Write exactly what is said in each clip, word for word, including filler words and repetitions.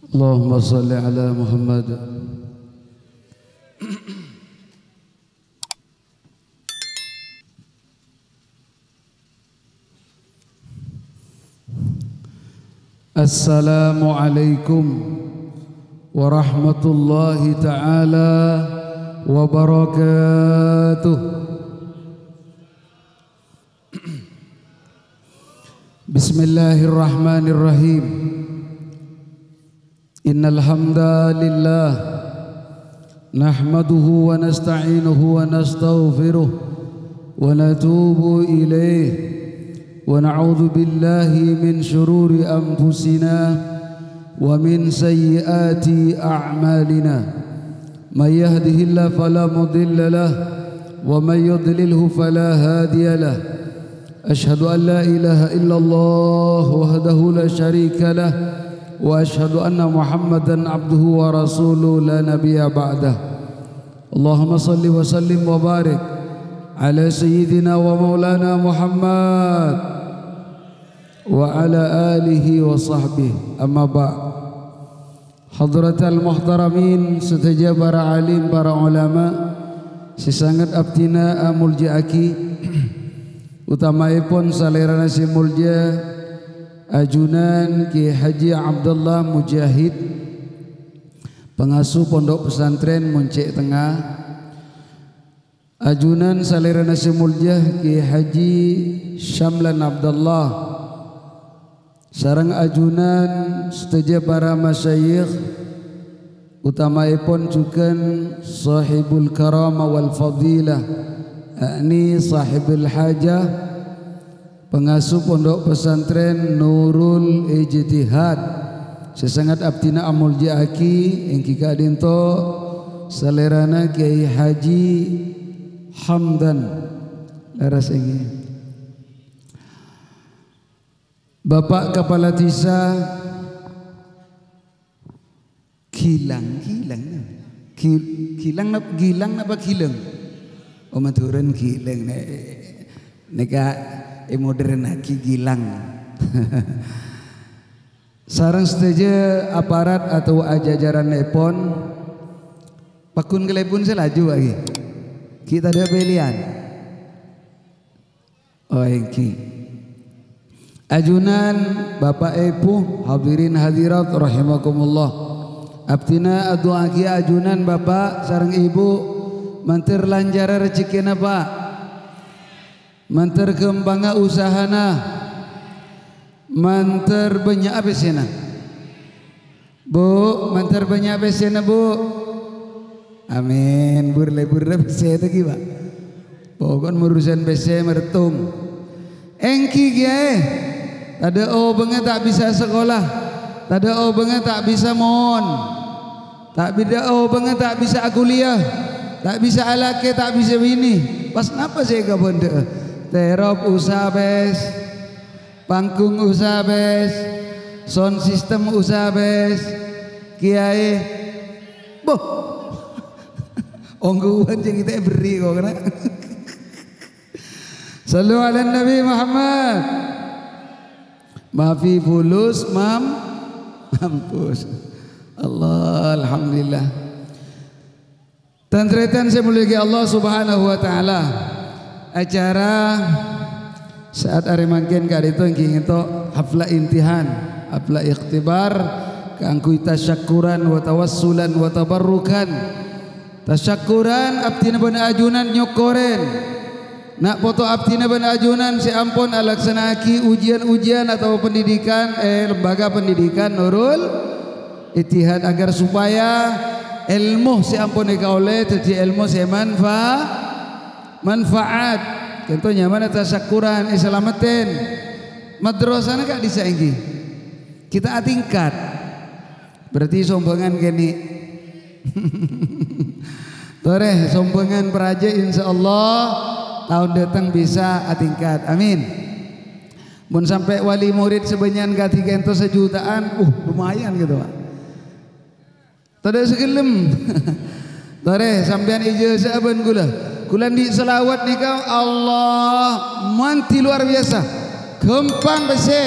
اللهم صل على محمد. السلام عليكم ورحمة الله تعالى وبركاته. بسم الله الرحمن الرحيم. إن الحمد لله نحمده ونستعينه ونستغفره ونتوب إليه ونعوذ بالله من شرور أنفسنا ومن سيئات أعمالنا. من يهده الله فلا مضل له ومن يضلله فلا هادي له. أشهد أن لا إله إلا الله وحده لا شريك له، وأشهد أن محمدا عبده ورسوله لا نبي بعده. اللهم صل وسلم وبارك على سيدنا ومولانا محمد وعلى آله وصحبه. أما بعد. Hadratal muhtaramin, sadhâjâ para alim, para ulama sè sanget abdhina amoljâ'aghi, utamaèpon salèrana sè moljâ ajunan Kyai Haji Abdullah Mujahid, pangasuh Pondok Pesantren Moncè' Tengnga, ajunan salèrana sè moljâ Kyai Haji Syamlan Abdullah, sareng ajunan sadhâjâ para masyayikh, utamaèpon jhughân Shahibul Karamah wal Fadilah, yakni Shahibul Hajah, pangasuh Pondok Pesantren Nurul Ijtihad, sè sanget abdhina amoljâ'aghi, èngghi ka'dinto salèrana Kyai Haji Hamdan. Leres èngghi. Bapak Kepala Desa Gilang, Gilang. Gi-, Gilang nap-, Gilang napa Gileng? Oh, Madhurâna Gileng. Nè-, nèka èmodernaghi Gilang. Sareng sadhâjâ aparat atabâ jajaranèpon, pagghun kalèbun sè laju, Pak, ghi. Ghi' tadâ' pèlèyan. Oh, èngghi. Ajunan, Bapak, Èbhu, hadirin hadirat rahimakumullah. Abdhina adu'aaghi ajunan, Bapak sareng Èbhu, mandhâr lancara rejhekkèna, Pak. Mandhâr ghâmpangnga usahana. Mandhâr bânnya'a pèssèna. Bu, mandhâr bânnya' pèssèna, Bu. Amin. Bur-lebur pèssè ta' ghi, Pak. Pokokna urusan pèssè marèttong. Èngghi kèya, tadâ' obângnga ta' bisa sakola, tadâ' obângnga ta' bisa mon, ta' bidhâ obângnga ta' bisa akuliyah, ta' bisa alakè, ta' bisa binè. Pas napa sè èkabândhâ'â? Terop usaha, pes. Panggung usaha, pes. Sound system usaha, pes. Kèyaè. Boh. Ongghuwân jâ' kita beri kok kena. Sallu ala Nabi Muhammad. Mafi fulus mam-, mampus. Allah, alhamdulillah. Tan-tarètan sè èmoljâ'aghi Allah Subhanahu wa Ta'ala, acara saat arè mangkèn ka'dinto èngghi ngènto hafla imtihan, hafla ikhtibar, kaangghuy tasyakkuran wa tawassulan wa tabarrukan. Tasyakkuran, abdhina bân ajunan nyokkorè. Na' poto abdhina bân ajunan sè ampon alaksana'aghi ujian-ujian atabâ pendidikan, eh, lembaga pendidikan Nurul Ittihad, agar supaya èlmo sè ampon èkaollè dhâddhi èlmo sè manfa-, manfaat. Kènto nyamana tasyakkuran, èsalameddhin. Madrasahna ka'dissa' èngghi. Kita atingkat. Berarti sombhângan kènè'. Torè, sombhângan parajâ, insyaallah taon dâteng bisa atingkat. Amin. Mon sampè' wali murid sabânnya'an kadhi kènto sajuta'an, uh, lumayan gitu, Pak. Tadâ' sè ghellem. Torè, sampèyan ijaza'a bân ghulâ. Ghulâ andi' salawat nèka, Allah, mandi luar biasa. Ghâmpang pèssè.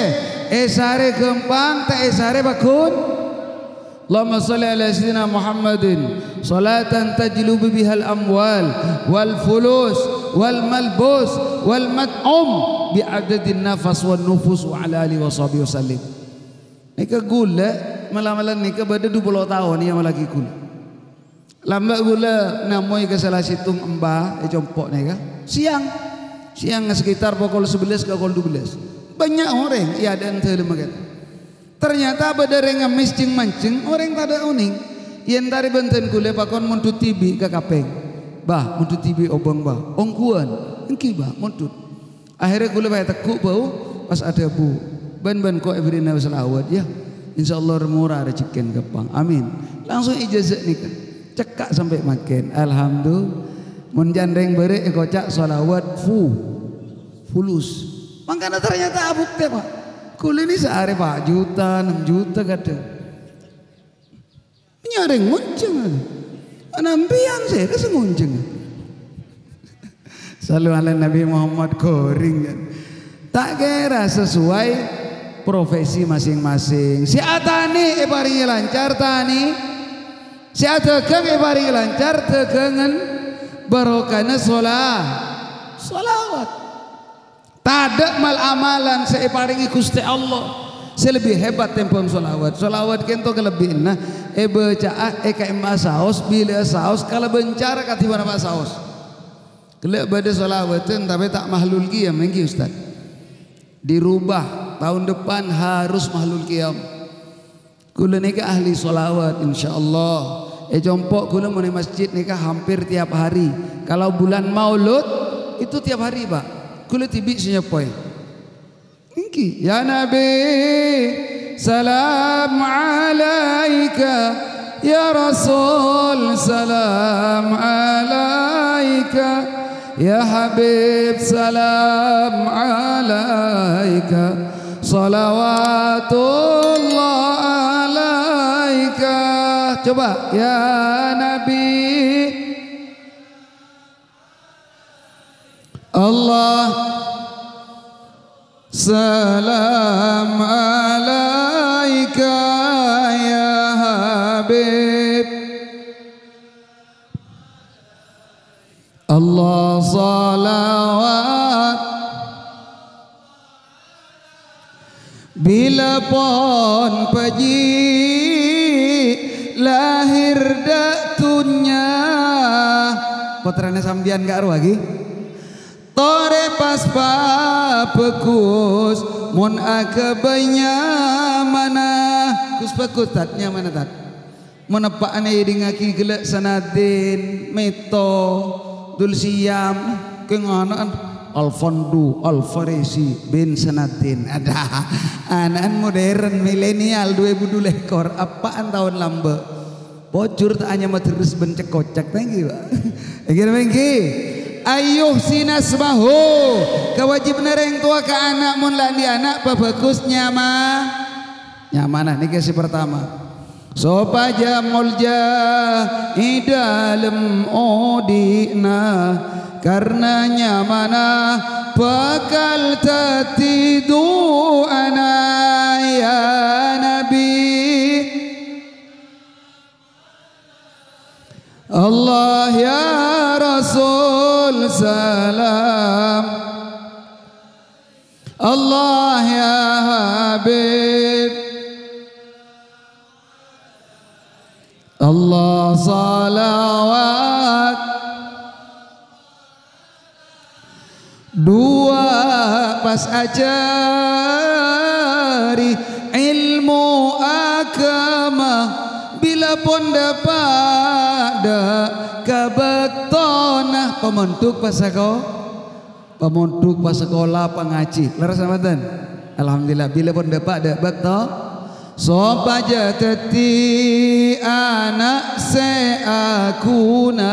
Èsarè ghâmpang, ta' èsarè pagghun. Allahumma shalli ala sayyidina Muhammadin, shalatan tajlubu bihal amwal, wal fulus, wal malbus, wal mat'um, bi'adadin nafas wan nufus, wa ala alihi wa sahbihi wa sallim. Nèka ghulâ, mala-mala nèka bâdâ dhu polo taon, iyâ, malaghi ghulâ. Lambâ' ghulâ namoy ka sala sèttong emba è compo' nèka. Sèyang. Sèyang sekitar pokol sebelas ka pokol dua belas. Bânnya' orèng è adâ'ân dâlemma kèta. Ternyata bâdâ rèng ngemmès jhâng-manjhâng, orèng tadâ' onèng. Yèn tarè bân dân ghulâ pakon mondhut dhibi' ka kapèng. "Bah, mondhut dhibi' obâng, Bah." "Ongghuwân?" "Èngghi, Bah, mondhut." Akhèrra ghulâ pas ètegghu' bâu, pas adhâbu, "Bân-bân ko' èbherri'na salawat, yâ. Insyaallah mora rejhekkèn ghâmpang. Amin." Langsung ijazah nèka. Cekka' sampè' mangkèn. Alhamdulillah. Mon can rèng bârâ' èkoca' salawat fu-, fulus. Mangkana ternyata abhuktè, Pak. Ghulâ nè saarè empa' juta, ennem juta kadhâng. Nyarè ngonjhâng. Ana empèyan sè, sè ngonjhâng. Shallu ala Nabi Muhammad, gorèng, kan. Ta' kèra sesuai profesi masing-masing. Sè atanè èparèngè lancar, tanè. Sè adhâghâng èparèngè lancar, dhâghângan. Barokana shola-, sholawat. Tadâ' mal-amalan sè èparèngè Ghustè Allah sè lebbi hebat tèmbhâng sholawat. Sholawat kènto kalebbiyânna èbâca'a è ka'imma'a saos, bilâ saos, kalabân cara kadhi ponapa saos. Ghellâ' bâdâ sholawatan, tapè ta' mahlul qiyam, èngghi, Ustaz? Dirubah, tahun depan harus mahlul qiyam. Ghulâ nèka ahli sholawat, insyaallah. È compo' ghulâ mon è masjid nèka hampir tiap hari. Kalau bulan Maulud, itu tiap hari, Pak. Ghulâ dhibi' sè nyèppoè. Èngghi, ya Nabi, salam alaika. Ya Rasul, salam alaika. Ya Habib, salam alaika, shalawatullah alaika. Coba, ya Nabi. Allah, salam alaika, ya Habib. Allah, shalawat. Bilâ pon bhâji' lahèr dâ' dhunnya. Pottrana sampèyan ka'rowa ghi. Torè pas pabhâghus, mon aghâbây nyamana. Gus Bagus, Tad, nyamana, Tad. Mon eppa'na èdingngaghi ghellâ' Sanadin, Mèto, Dulsiyam, kèng ana'na Alfandu, Alfarisi, bin Sanadin. Adâ', ana'na modern, milenial, dhu èbu dhu lèkor, eppa'na taon lambâ'. Pojhur ta' anyama dherres bân cèk-kocèk, ta' èngghi, Pak? Èngghi napa èngghi? Ayyuhsina ismahu, kawâjibhânna rèng towa ka ana', mon la andi' ana', pabhâghus nyama-, nyamana. Nèka sè partama. Sopajâ molja è dâlem odi'na, karna nyamana bhâkal dhâddhi du'ana, ya Nabi. Allah, ya Rasul, salam. Allah, ya Habib. Allah, shalawat. Duwâ' pas ajhâri èlmo aghâma, bilâ pon dâpa' dâ' ka bâktona pamondhuk pasako-, pamondhuk pasakola pangajhi. Lerres napa bhunten? Alhamdulillah, bilâ pon dâpa' dâ' bâkto, sopajâ dhâddhi ana' sè aghuna.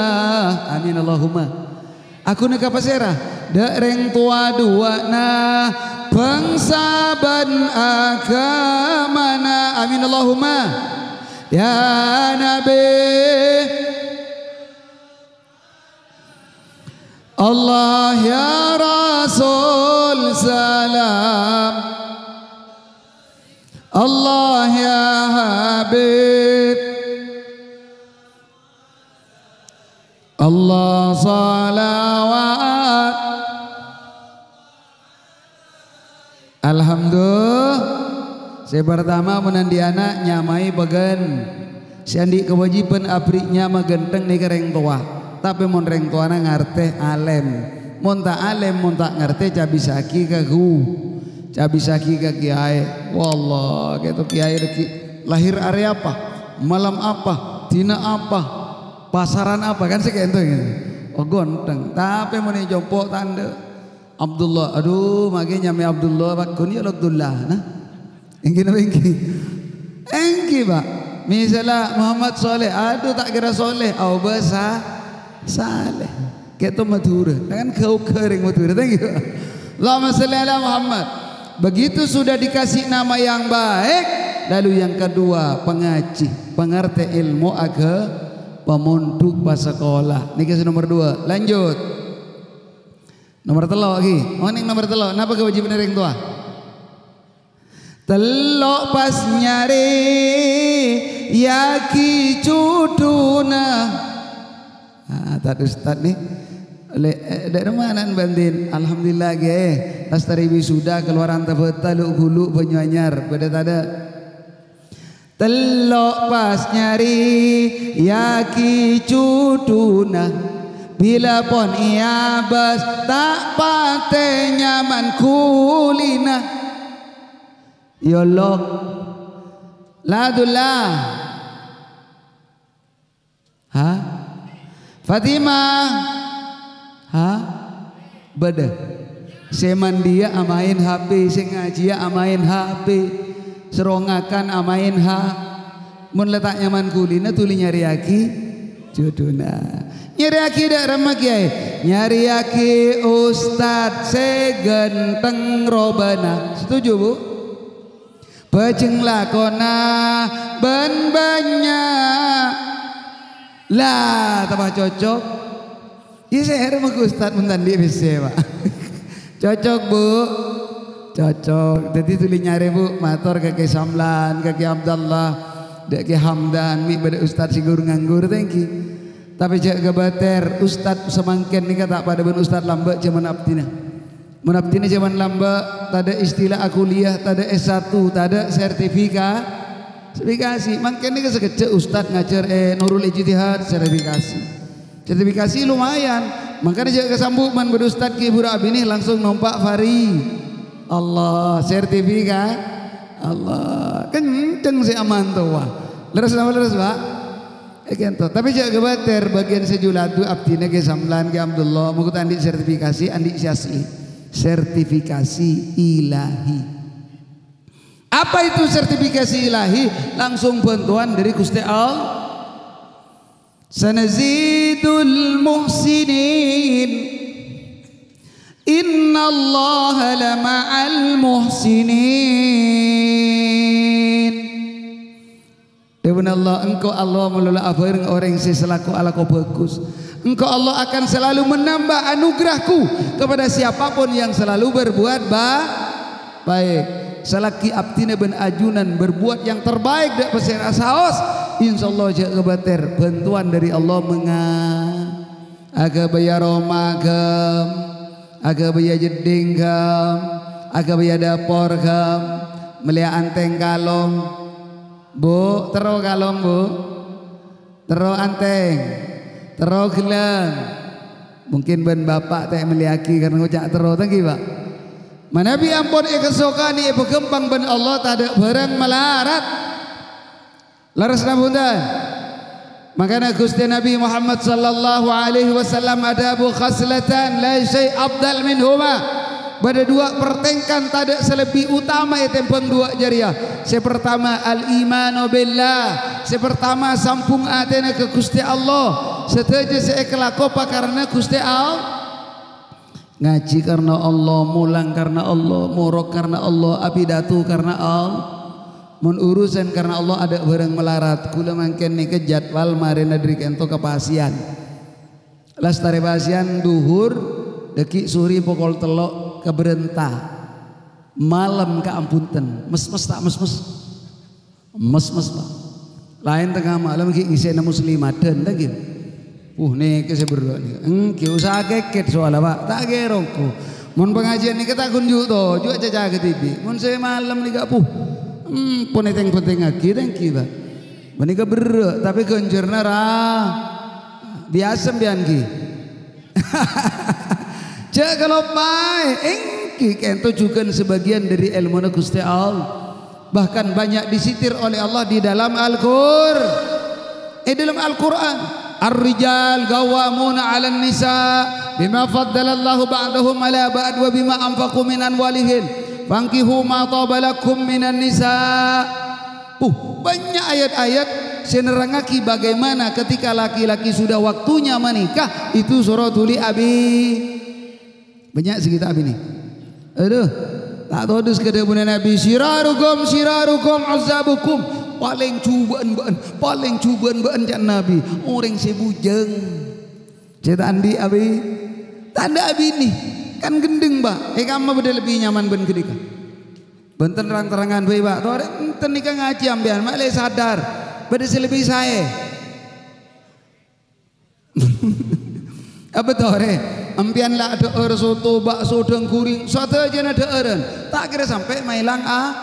Amin, Allahumma. Aghuna ka pasèra? Dâ' rèng towa duwâ'na, bhângsa bân aghâmana. Amin, Allahumma. Ya Nabi. Allah, ya Rasul, salam. Allah, ya Habib. Sè partama, mon andi' ana', nyamaè pagân. Sè andi' kawâjibhân aberri' nyama ghântheng nèka rèng towa. Tapè mon rèng towana ngartè, alèm. Mon ta' alèm, mon ta' ngartè, cabissaghi ka ghu-, cabissaghi ka kèyaè. Wallah, kèto kèyaè dhâggi' lahir arè apa? Malam apa? Dina apa? Pasaran apa? Kan sè kènto ngèn. Oh, ghântheng. Tapè mon è compo' tandhâ. Abdullah, adhu, maghi nyamaè Abdullah, pagghun ya Abdullah, nah. Èngghi napa èngghi? Èngghi, Pak. Misalla Muhammad Saleh, adhu, ta' kèra Saleh, aobâ Sa-, Saleh. Kèto Madhurâ, kan ghâ-oghâ rèng Madhurâ, thank you. Allahumma shalli ala Muhammad. Begitu sudah dikasih nama yang baik, lalu yang kedua, pengaji, pengerti ilmu aga-, pamondhuk, pasakola. Nèka sè nomor dua. Lanjut. Nomor tello' ghi. Oh, nèng nomor tello'. Napa kawâjibhânna rèng towa? Tello' pas nyarèyaghi jhudhuna. Ah, tad ustad nè. Le-, eh, dâ' remma ana'na bâ'dhin? Alhamdulillah, ghi. Lastarè wisuda, kalowaran tabâta, lu'-ghulu', Banyuanyar. Bâdâ tadâ'? Tello' pas nyarèyaghi jhudhuna, bilâ pon èabâs ta' patè nyaman ghulina. Yolok. La Dullah. Ha? Fatimah. Ha? Bâdâ. Sè mandiya amaèn H P, sè ngajhiya amaèn H P, sè rongakan amaèn ha-, mon la ta' nyaman ghulina, dhuli nyarèyaghi jhudhuna. Nyarèyaghi dâ' remma, Kèyaè? Nyarèyaghi ustad sè ghântheng robâna. Setuju, Bu? Bhâjheng lakona bân bânnya'. La, tapa cocok? Iyâ, sèra, Pak Ustad, mon ta' andi' pèssè, Pak. Cocok, Bu? Cocok. Dhâddhi dhuli nyarè, Bu, mator ka Kè Samlan, ka Kè Abdallah, dâ' Kè Hamdan, mè' bâdâ ustad sè ghur-nganggur, tèngghi. Tapè jhâ' kabâtèr, ustad samangkèn nèka ta' padâ bân ustad lambâ' jhâman abdhina. Mon abdhina jhâman lambâ', tadâ' istilah akuliah, tadâ' S satu, tadâ' sertifika-, sertifikasi. Mangkèn nèka sakejjhâ' ustad ngajhâr è Nurul Ijtihad, sertifikasi. Sertifikasi lumayan. Mangkana jhâ' kasambu' mon bâdâ ustad ghibur abinè langsung nompa' Fari. Allah, sertifika-, Allah, kenceng sè amantowa. Lerres napa lerres, Pak? È kènto. Tapè jhâ' kabâtèr, bâgiyân sè jhuladhu abdhina Kè Samlan, Kè Abdullah, mongko ta' andi' sertifikasi, andi' sè asli. Sertifikasi ilahi. Apa itu sertifikasi ilahi? Langsung bantuan dari Gusti Allah. Sanazidul muhsinin. Innallaha lama'al muhsinin. Dhâbuna Allah, "Engko' Allah malolo abhâreng orèng sè salako alako bhâghus. Engko' Allah akan selalu menambah anugerah-Ku kepada siapapun yang selalu berbuat ba-, baik." Salaghi abdhina bân ajunan berbuat yang terbaik dâ' pasèra saos, insyaallah jhâ' kabâtèr, bhântowan dâri Allah menga-, aghâbâyâ roma ghâm, aghâbâyâ jeddhing ghâm, aghâbâyâ dâpor ghâm, mellèya antèng kalong. Bu, terro kalong, Bu. Terro antèng. Terro ghellâng. Mungkin bân bapa' ta' mellèyaghi karna ngoca' terro, ta' ènggi, Pak? Manabi ampon èkasokanè èpaghâmpang bân Allah, tadâ' bhârâng malarat. Lerres napa bhunten? Mangkana Ghustè Nabi Muhammad sallallahu alaihi wasallam adhâbu, "Khaslatan la syai' afdal minhuma." Bâdâ duwâ' partèngka'an tadâ' sè lebbi utama ètèmbhâng duwâ' jârèya. Sè partama, al-imanu billah. Sè partama, sambhung atèna ka Ghustè Allah. Sadhâjâ sè èkalako pakarana Ghustè Allah. Ngajhi karna Allah, molang karna Allah, morok karna Allah, apidato karna Allah. Mon urusan karna Allah, adâ' bhârâng malarat. Kaulâ mangkèn nèka jadwal marèna dâri kènto ka pasèyan. Lastarè pasèyan dhuhur, dhâggi' sore pokol tello' ka Brenta. Malem ka Ambunten. Mes-mes ta' mes-mes? Mes-mes, Pak. Laèn tengnga malem ghi' ngèssèna muslimah, dhân, ta' ghi? Puh, nèka sè berro' nèka. Ènggi, usaha kèkèt soalla, Pak. Ta' kèra ongghu. Mon pangajiân nèka ta' ghun ju' toju', acaca ka T V. Mon sè malem nèka, puh. Hmm, pon èteng-pentengngaghi, tèngghi, Pak. Panèka berrâ', tapè ghânjhârânna ra-, biyasa sampèyan, ghi. Jhâ' kaloppaè, èngghi, kento jhughân sabâgiyân dhâri èlmona Ghustè Allah. Bahkan banyak disitir oleh Allah di dalam Al-Qur-, è dalam Al-Qur'an. "Ar-rijal qawwamuna 'alan nisa bima faddalallahu ba'dahum 'ala ba'd wa bima anfaqu min amwalihim. Fankihu ma taba lakum minan nisa." Uh, banyak ayat-ayat sè nerrangngaghi bagaimana ketika laki-laki sudah waktunya menikah, itu soro dhuli abi. Bânnya' sè ghi' ta' abinè. Adhu, ta' todus ka dhâbuna Nabi, "Syirarukum, syirarukum, 'uzzabukum." Palèng jhubâ'ân bâ'ân, palèng jhubâ'ân bâ'ân, ca'na Nabi. Orèng sè bujâng. Sè ta' andi' abi-, ta' andi' abinè. Kan ghendheng, Pak. È kamma bâdâ lebbi nyaman bân ghânèka. Bhunten rang-terrangan bhâi, Pak. Torè enten nèka ngajhi sampèyan, ma' lè sadar. Bâdâ sè lebbi saè. Apa torè? Empèyan la adhâ'âr soto, bakso, dhâng ghuring, sadhâjâna dhâ'ârân. Ta' kèra sampè' maèlang a-,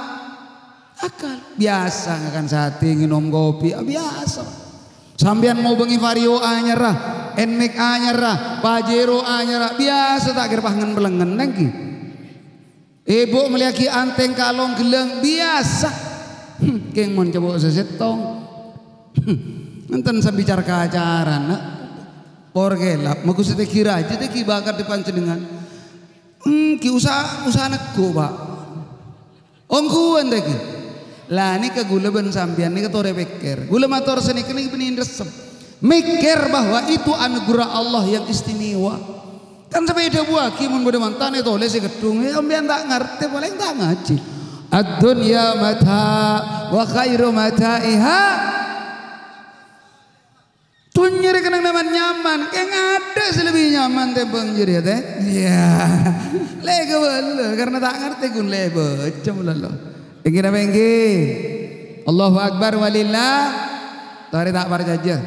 akal. Biyasa ngakan satè, ngènom kopi, a, biyasa. Sampèyan ngobângè Vario anyarra, Nmax anyarra, Pajero anyarra, biyasa ta' kèra pas ngen-pelengngen, nèngghi. Ebhu mellèyaghi antèng kalong ghellâng biyasa. Hmm, kèng mon cowok sè sèttong. Hmm, enten sambi car-kacaran, na'. Por kèlap, magu sè tèngghi rajâ, tèngghi bakat è panjhennengngan. Hmm, ghi' usaha, usaha neggu', Pak. Ongghuwân, tèngghi. La, nèka ghulâ bân sampèyan nèka torè pèkkèr. Ghulâ mator sanèka nèka bânnè ressep. Mikir bahwa itu anugerah Allah yang istimewa. Kan sampè' èdhâbuwâghi mon bâdâ mantan ètolès è ghedhung, ya, sampèyan ta' ngartè, palèng ta' ngajhi. "Ad-dunya mata' wa khairu mata'iha." Dhunnya rè kennengngan nyaman, kèng adâ' sè lebbi nyaman tèmbhâng jârèya, tè? Iyâ. Lè kabâlâ, karna ta' ngartè ghun lè bâca malolo. Èngghi napa èngghi? Allahu Akbar walillah. Torè ta' parcajâ.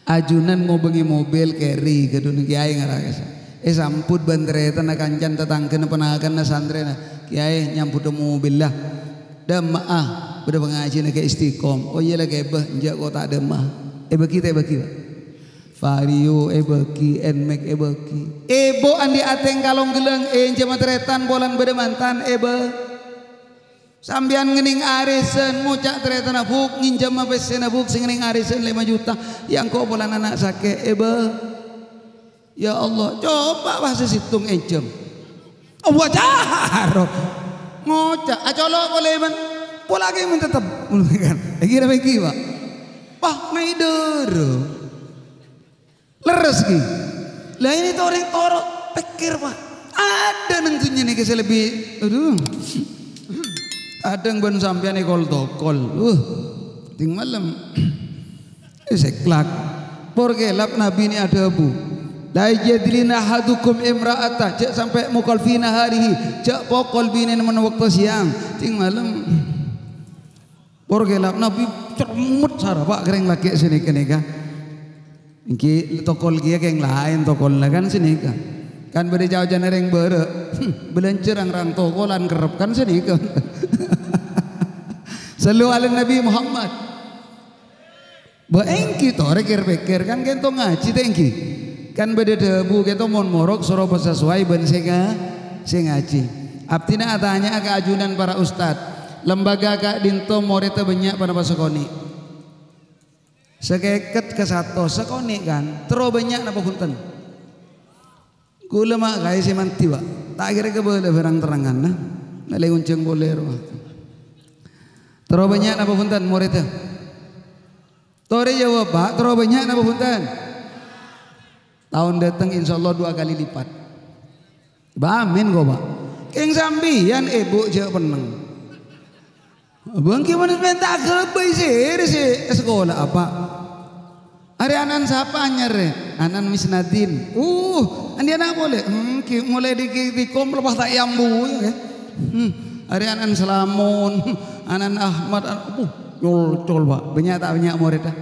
Ajunan ngobângè mobil carry, ghâdhuwân kèyaè ngarakasa. Èsambut bân tarètanna, kancana, tatangghâna, ponakanna, santrèna. "Kèyaè, nyambhuttâ mobil, la. Dâmma'a, bâdâ pangajiyânna Kè Istiqom." "Oh iyâ, la, kèbâ, enjâ' ko' ta' dâmma'a." Èbâghi ta' èbâghi, Pak? Vario èbâghi, Nmax èbâghi. Ebhu andi' atèng kalong ghellâng, ènjhâmâ tarètan polana bâdâ mantan, èbâ-, Sampèyan ngennèng arisan, ngoca' tarètanna, "Bu', ngènjhâmma pèssèna, Bu', sè ngennèng arisan lèma juta. Yâ engko' polana ana' sakè', èbâ." Ya Allah, coba, wah, sè sèttong ènjhâm. Allah, caro. Ngoca', acolo' polè, man. Polana kèng mènta tep-, èngghi napa èngghi, Pak? Wah, naè' dârâ. Lerres, ghi. Lah, ini torè toro' pèkkèr, Pak. Adâ' neng dhunnya nèka sè lebbi, adhu. Kadhâng bân sampèyan èkol-tokol. Uh, tèng malem. Eh, sèklak. Por kèlap Nabi nè adhâbu, "La yajlidna ahadukum imra'ata," jhâ' sampè' mokol fi naharihi, jhâ' pokol binèna mon bâkto sèyang. Tèng malem. Por kèlap Nabi cermet sara, Pak, ka rèng lakè' sè nèka-nèka. Èngghi tokol kèya kèng laèn tokolla kan sè nèka. Kan bâdâ ca-ocana rèng bârâ', "Hmm, bâlânjhâ rang-rang tokolan kerrep kan sè nèka." Sallu ala Nabi Muhammad. Bâ èngghi torè kèr-pèkkèr kan kènto ngajhi ta' èngghi. Kan bâdâ dhâbu kènto mon morok soro pasasowai bân sè nga-, sè ngajhi. Abdhina atanya'a ka ajunan para ustad. Lembaga ka'dinto morèdda bânnya' ponapa sakonè'? Sakèket ka satos, sakonè' kan? Terro bânnya' napa bhunten? Kaulâ ma' kaè sè mandhi, Pak. Ta' kèra kabâlâ bhârâng terranganna. Mèlè ngonjhâng polè rowa. Terro bânnya' napa bhunten morèdda? Torè jâwâb, Pak. Terro bânnya' napa bhunten? Taon dâteng, insyaallah, dua kali lipat. Bâ, amin, ko', Pak. Kèng sampèyan, Èbhu, jhâ' pennèng. Bângkè manossa mènta aghâbây sè, sè sakola apa? Arè ana'na sapa anyar, rè? Ana'na Misnadin. Uh, andi' ana' polè? Hmm, ghi' molaè dâri, dâri kom lepas ta' èambu, ya, kan? Hmm, arè ana'na Salamon, ana'na Ahmad, an-, uh, nyol-col, Pak. Bânnya' ta' bânnya' morèdda?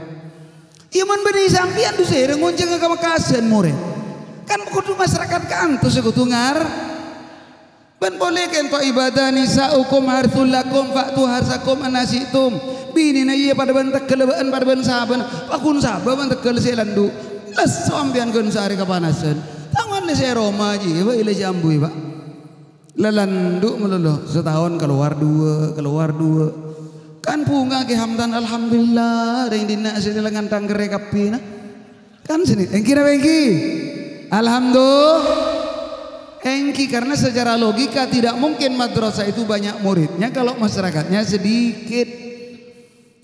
Iyâ, mon bânnè sampèyan, dhu sèrè ngonjhânga ka Mekkasan, morèd. Kan kodhu masyarakat ka'anto sè kodhu ngar-, Bân polè kènto' ibâdâ, "Nisa'ukum hartsul lakum fa'tu hartsakum anna syi'tum." Binèna iyâ padâ bân tegghâl bâ'ân, padâ bân sabâna. Paghun sabâ bân tegghâl sè landhu'. Lesso sampèyan ghân saarè kapanasan. Tangon lè sè roma jiyâ, bâ' ilè jambui, Pak. Lalandhu' malolo, sataon kalowar duwâ', kalowar duwâ'. Kan bhunga Kè Hamdan, alhamdulillah, rèng dinna' sè lengngan tangkerrè kabbhi, na. Kan sènè, ènggi napa ènggi? Alhamdulillah. Ènggi, karena secara logika tidak mungkin madrasah itu banyak muridnya kalau masyarakatnya sedikit.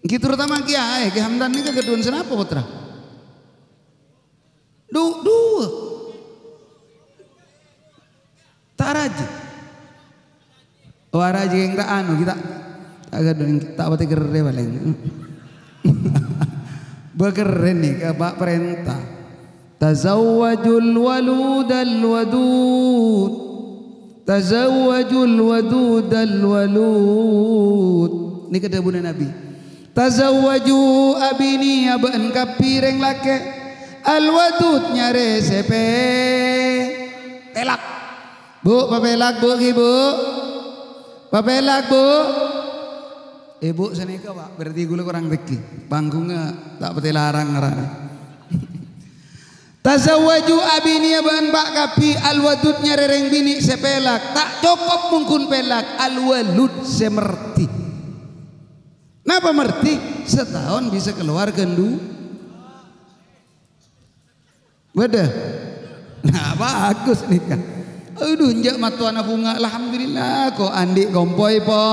Ènggi terutama kiai, Kè Hamdan nèka ghâdhuwân sanapa, Putra? Du-, duwâ'. Ta' rajin. Oh, rajin ta' anu, kita ta' ghâdhuwân, ta' patè kerrè palèng. Bâ kerrè nèka, Pak, parènta. Tazawwajul waludal wadud. Tazawwajul wadudal walud. Nèka dhâbuna Nabi. "Tazawwaju abini, abâ'ân kabbhi rèng lakè', al-wadud nyarè sè pè-, pèlak." Bu, papèlak, Bu, ghi, Bu. Papèlak, Bu. Ibu sanèka, Pak, berarti ghulâ korang tèngghi. Panggungnga ta' patè larang ngarana. "Tazawwaju abini, abâ'ân pa' kabbhi, al-wadud nyarè rèng binè' sè pèlak. Ta' cokop mon ghun pèlak, al-walud sè merdi." Napa merdi? Sataon bisa kalowar ghân du-, bâdâ? Nah, bagus nèka. Adhu, enjâ' mattowana bhunga, alhamdulillah, ko' andi' kompoy, po.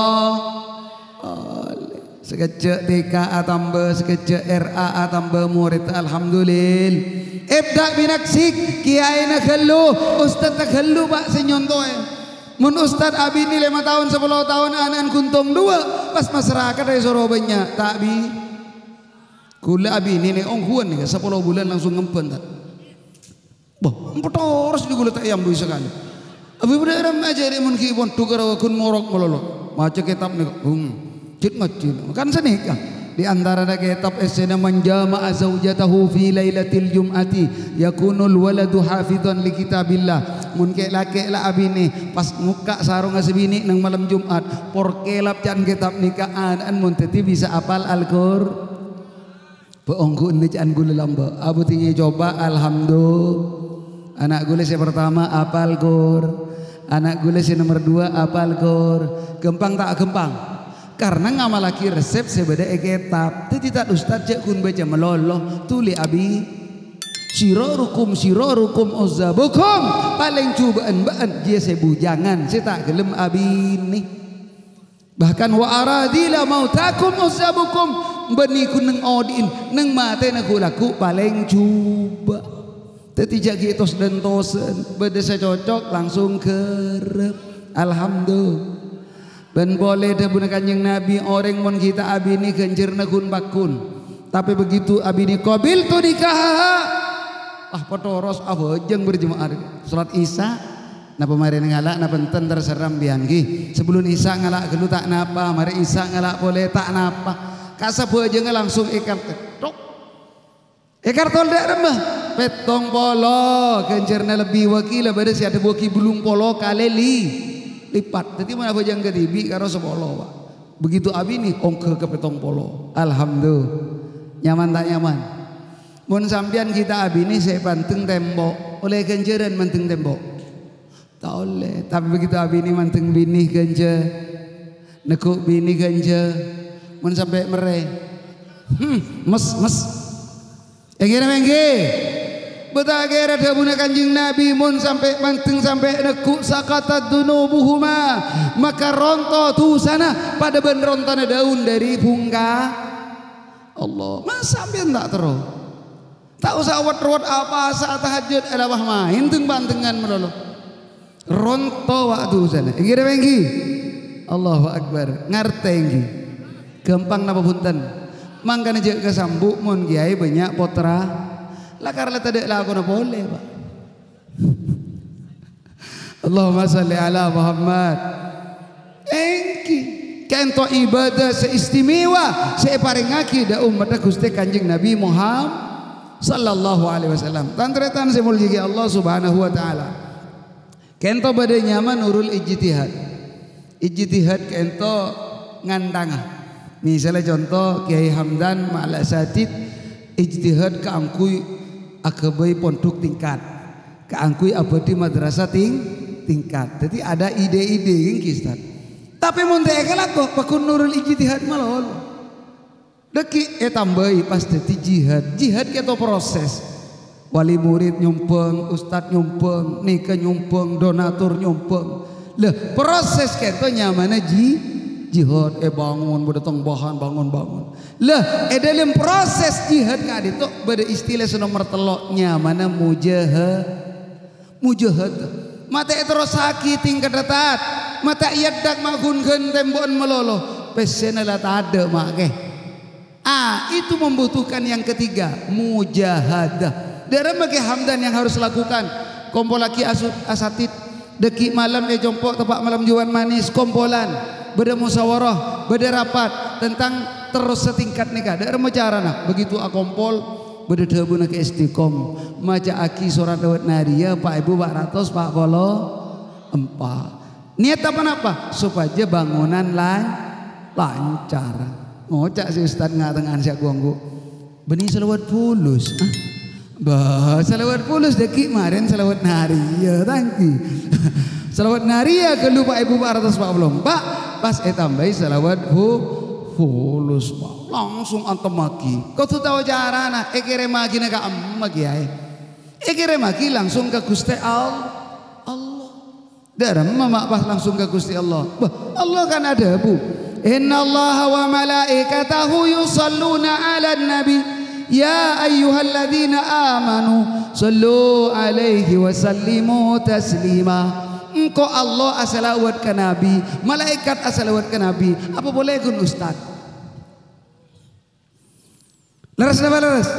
Ollè. Sakejjhâ' T K atamba, sakejjhâ' R A atamba, morèdda, alhamdulillah. Ibda' bi nafsik, kiyaèna ghâllu, ustadda ghâllu, Pak, sè nyontowè. Mon ustad abinè lèma taon, sapolo taon, ana'na ghun tong duwâ', pas masarakat èsoro bânnya', ta' bi-, ghulâ abinè nè ongghuwân nèka sapolo bulân langsung ngembhân, ta'? Bâh, empa toros dhi ghulâ ta' èambui sakalè. Abâ' bâdâ ramma ajhâri mon ghi' pondhuk karo ghun morok malolo. Maca kètab nèka, hmm, jhât ngajhi. Kan sanèka. Di antarana kètab èssèna, "Man jama'a zaujatahu fi lailatil jum'ati yakunul waladu hafizan li kitabillah." Mon kè'-lakè' la abinè pas ngokka' sarongnga sè binè' neng malem Jum'at, porkèlap ca'na kètab nèka ana'na mon dhâddhi bisa apal Al-Qur-, Bâ' ongghu ennè ca'na ghulâ lambâ'. Abâ' tèngè coba, alhamdulillah. Ana' ghulâ sè partama apal Qur. Ana' ghulâ sè nomer duwâ' apal Qur. Ghâmpang ta' ghâmpang? Karna ngamallaghi resep sè bâdâ è kètab. Dhâddhi ta' ustad jhâ' ghun bâca malolo. Tolè abi. Sirarukum, sirarukum uzzabukum. Palèng jhubâ'ân bâ'ân jiyâ sè bujangan, sè ta' ghellem abinè. Bahkan, "Wa aradila mautakum uzzabukum," bânnè ghun neng odi'na, neng matèna ghu-lagghu' palèng jhubâ'. Dhâddhi jhâ' ghi' tos-dântosan, bâdâ sè cocok langsung ghârâp. Alhamdulillah. Bân polè dhâbuna Kanjeng Nabi, orèng mon ghi' ta' abinè ghânjhârânna ghun-paghun. Tapè begitu abinè, "Qabiltu nikahaha." Ah, patoros abhâjâng berjemaah. Salat Isya. Napa marèna ngala', napa enten terserah sampèyan, ghi. Sabellun Isya ngala' ghâllu ta' napa, marè Isya ngala' polè ta' napa. Ka sabhâjângnga langsung èkar tèthok. Èkar tol dâ' remma. Pèttong polo, ghânjhârânna lebbi wâ' ghi la bâdâ sè adhâbuwâghi bâllung polo kalè li-, lipat. Dhâddhi mon abhâjâng kadhibi' karo sapolo, Pak. Begitu abinè ongghâ ka pèttong polo. Alhamdulillah. Nyaman ta' nyaman? Mon sampèyan ghi' ta' abinè sè èpandeng tembok, ollè ghânjhârân mandeng tembok? Ta' ollè. Tapè begitu abinè mandeng binè ghânjhâ, neggu' binè ghânjhâ, mon sampè' merrè, hmm, mes, mes. Èngghi napa èngghi? Bâ ta' kèra dhâbuna Kanjeng Nabi, mon sampè' mandeng sampè' neggu' saqatat dzunubuhuma, maka ronto dhusana padâ bân rontona daun dâri bhungka Allah. Masa sampèyan ta' terro? Ta' osa wet-rowet apowasa tahajjud, èlabâ maèn deng-pandengan malolo. Ronto wa' dhusana. Èngghi napa èngghi? Allahu Akbar. Ngartè èngghi? Ghâmpang napa bhunten? Mangkana jhâ' kasambu' mon kiyaè bânnya' pottra. Lakar la tadâ' lakona polè, Pak. Allahumma shalli ala Muhammad. Èngghi, ka'ènto ibadah sè istimewa sè èparèngaghi dâ' ommaddhâ Ghustè Kanjeng Nabi Muhammad sallallahu alaihi wasallam. Tan-tarètan sè èmoljâ'aghi Allah Subhanahu wa Ta'ala. Ka'ento bâdâ nyama Nurul Ijtihad. Ijtihad ka'ento ngantanga. Misalnya conto Kiai Hamdan ma'al asatid ijtihad kaangghuy aghâbây pondhuk tingkat. Kaangghuy abâdhi madrasah ting-, tingkat. Jadi ada ide-ide, èngghi, Ustaz. Tapè mon ta' èkalako, paggun Nurul Ijtihad malolo. Dâgghi' ètambâi pas dhâddhi jihad. Jihad ka'ento proses. Wali murid nyombhâng, ustad nyombhâng, nèka nyombhâng, donatur nyombhâng. Lah, proses ka'ento nyamana ji-, jihad, èbângon, bâdâ tang bahan, bângon-bângon. Lah, è dâlem proses jihad ka'dinto bâdâ istilah sè nomer tello', nyamana mujaha-, Mujahadah. Ma' ta' èterrossaghi tingkat atat. Ma' ta' èyaddak ma' ghun-ghân tèmbu'ân malolo. Pèssèna la tadâ' ma' kè. Ah, itu membutuhkan yang ketiga, mujahadah. Dâ'remma Kè Hamdan yang harus lakukan. Kompollaghi asu-, asatid. Dâgghi' malem è compo' teppa' malem juwan manis. Kompolan. Bâdâ musyawarah. Bâdâ rapat. Tentang terros satingkat nèka. Dâ'remma carana. Begitu akompol. Bâdâ dhâbuna Kè Istiqom, maca'aghi sorat lewat Nariyah empa' èbu empa' ratos empa' polo empa'. Niyat apa-napa? Sopajâ bângonan lan-, lancar. Ngoca' sè ustad nga'-tengnga'an sè agu-anggu. Bânnè salawat fulus. Ah. Bâh, salawat fulus dâgghi' marèn salawat Nariyah, ta' èngghi. Salawat Nariyah ghâllu empa' èbu empa' ratos empa' polo empa', pas ètambâi salawat fu-, fulus, Pak. Langsung antemmaghi. Kodhu tao carana, èkèrèmmaghina ka'emma, Kèyaè. Èkèrèmmaghi langsung ka Ghustè All-, Allah. Dâ'remma ma' pas langsung ka Ghustè Allah. Bâh, Allah kan adhâbu, "Innallaha wa malaikatahu yusalluna 'alan nabi. Ya ayyuhalladzina amanu sallu 'alaihi wa sallimu taslima." Engko' Allah asalawat ka Nabi, malaèkat asalawat ka Nabi. Apa polè ghun, Ustad? Lerres napa lerres?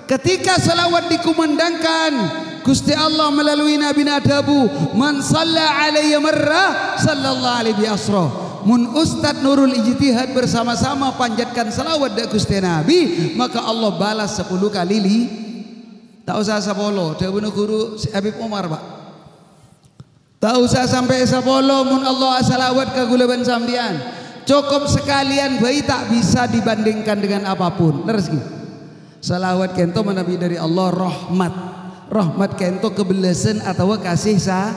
Ketika salawat dikumandangkan, Ghustè Allah melalui Nabina adhâbu, "Man shalla 'alayya marra, sallallahu 'alaihi bi asyra." Mon Ustad Nurul Ijtihad bersama-sama panjatkan salawat dâ' Ghustè Nabi, maka Allah balas sapolo kali li-, ta' osa sapolo, dhâbuna ghuru Habib Omar, Pak. Ta' osa sampè' sapolo mon Allah asalawat ka ghulâ bân sampèyan. Cokop sakalèyan bhâi ta' bisa dibandingkan dengan apapun. Lerres, ghi? Salawat ka'ento manabi dâri Allah rahmat. Rahmat ka'ento kabellasân atabâ kasih sa-,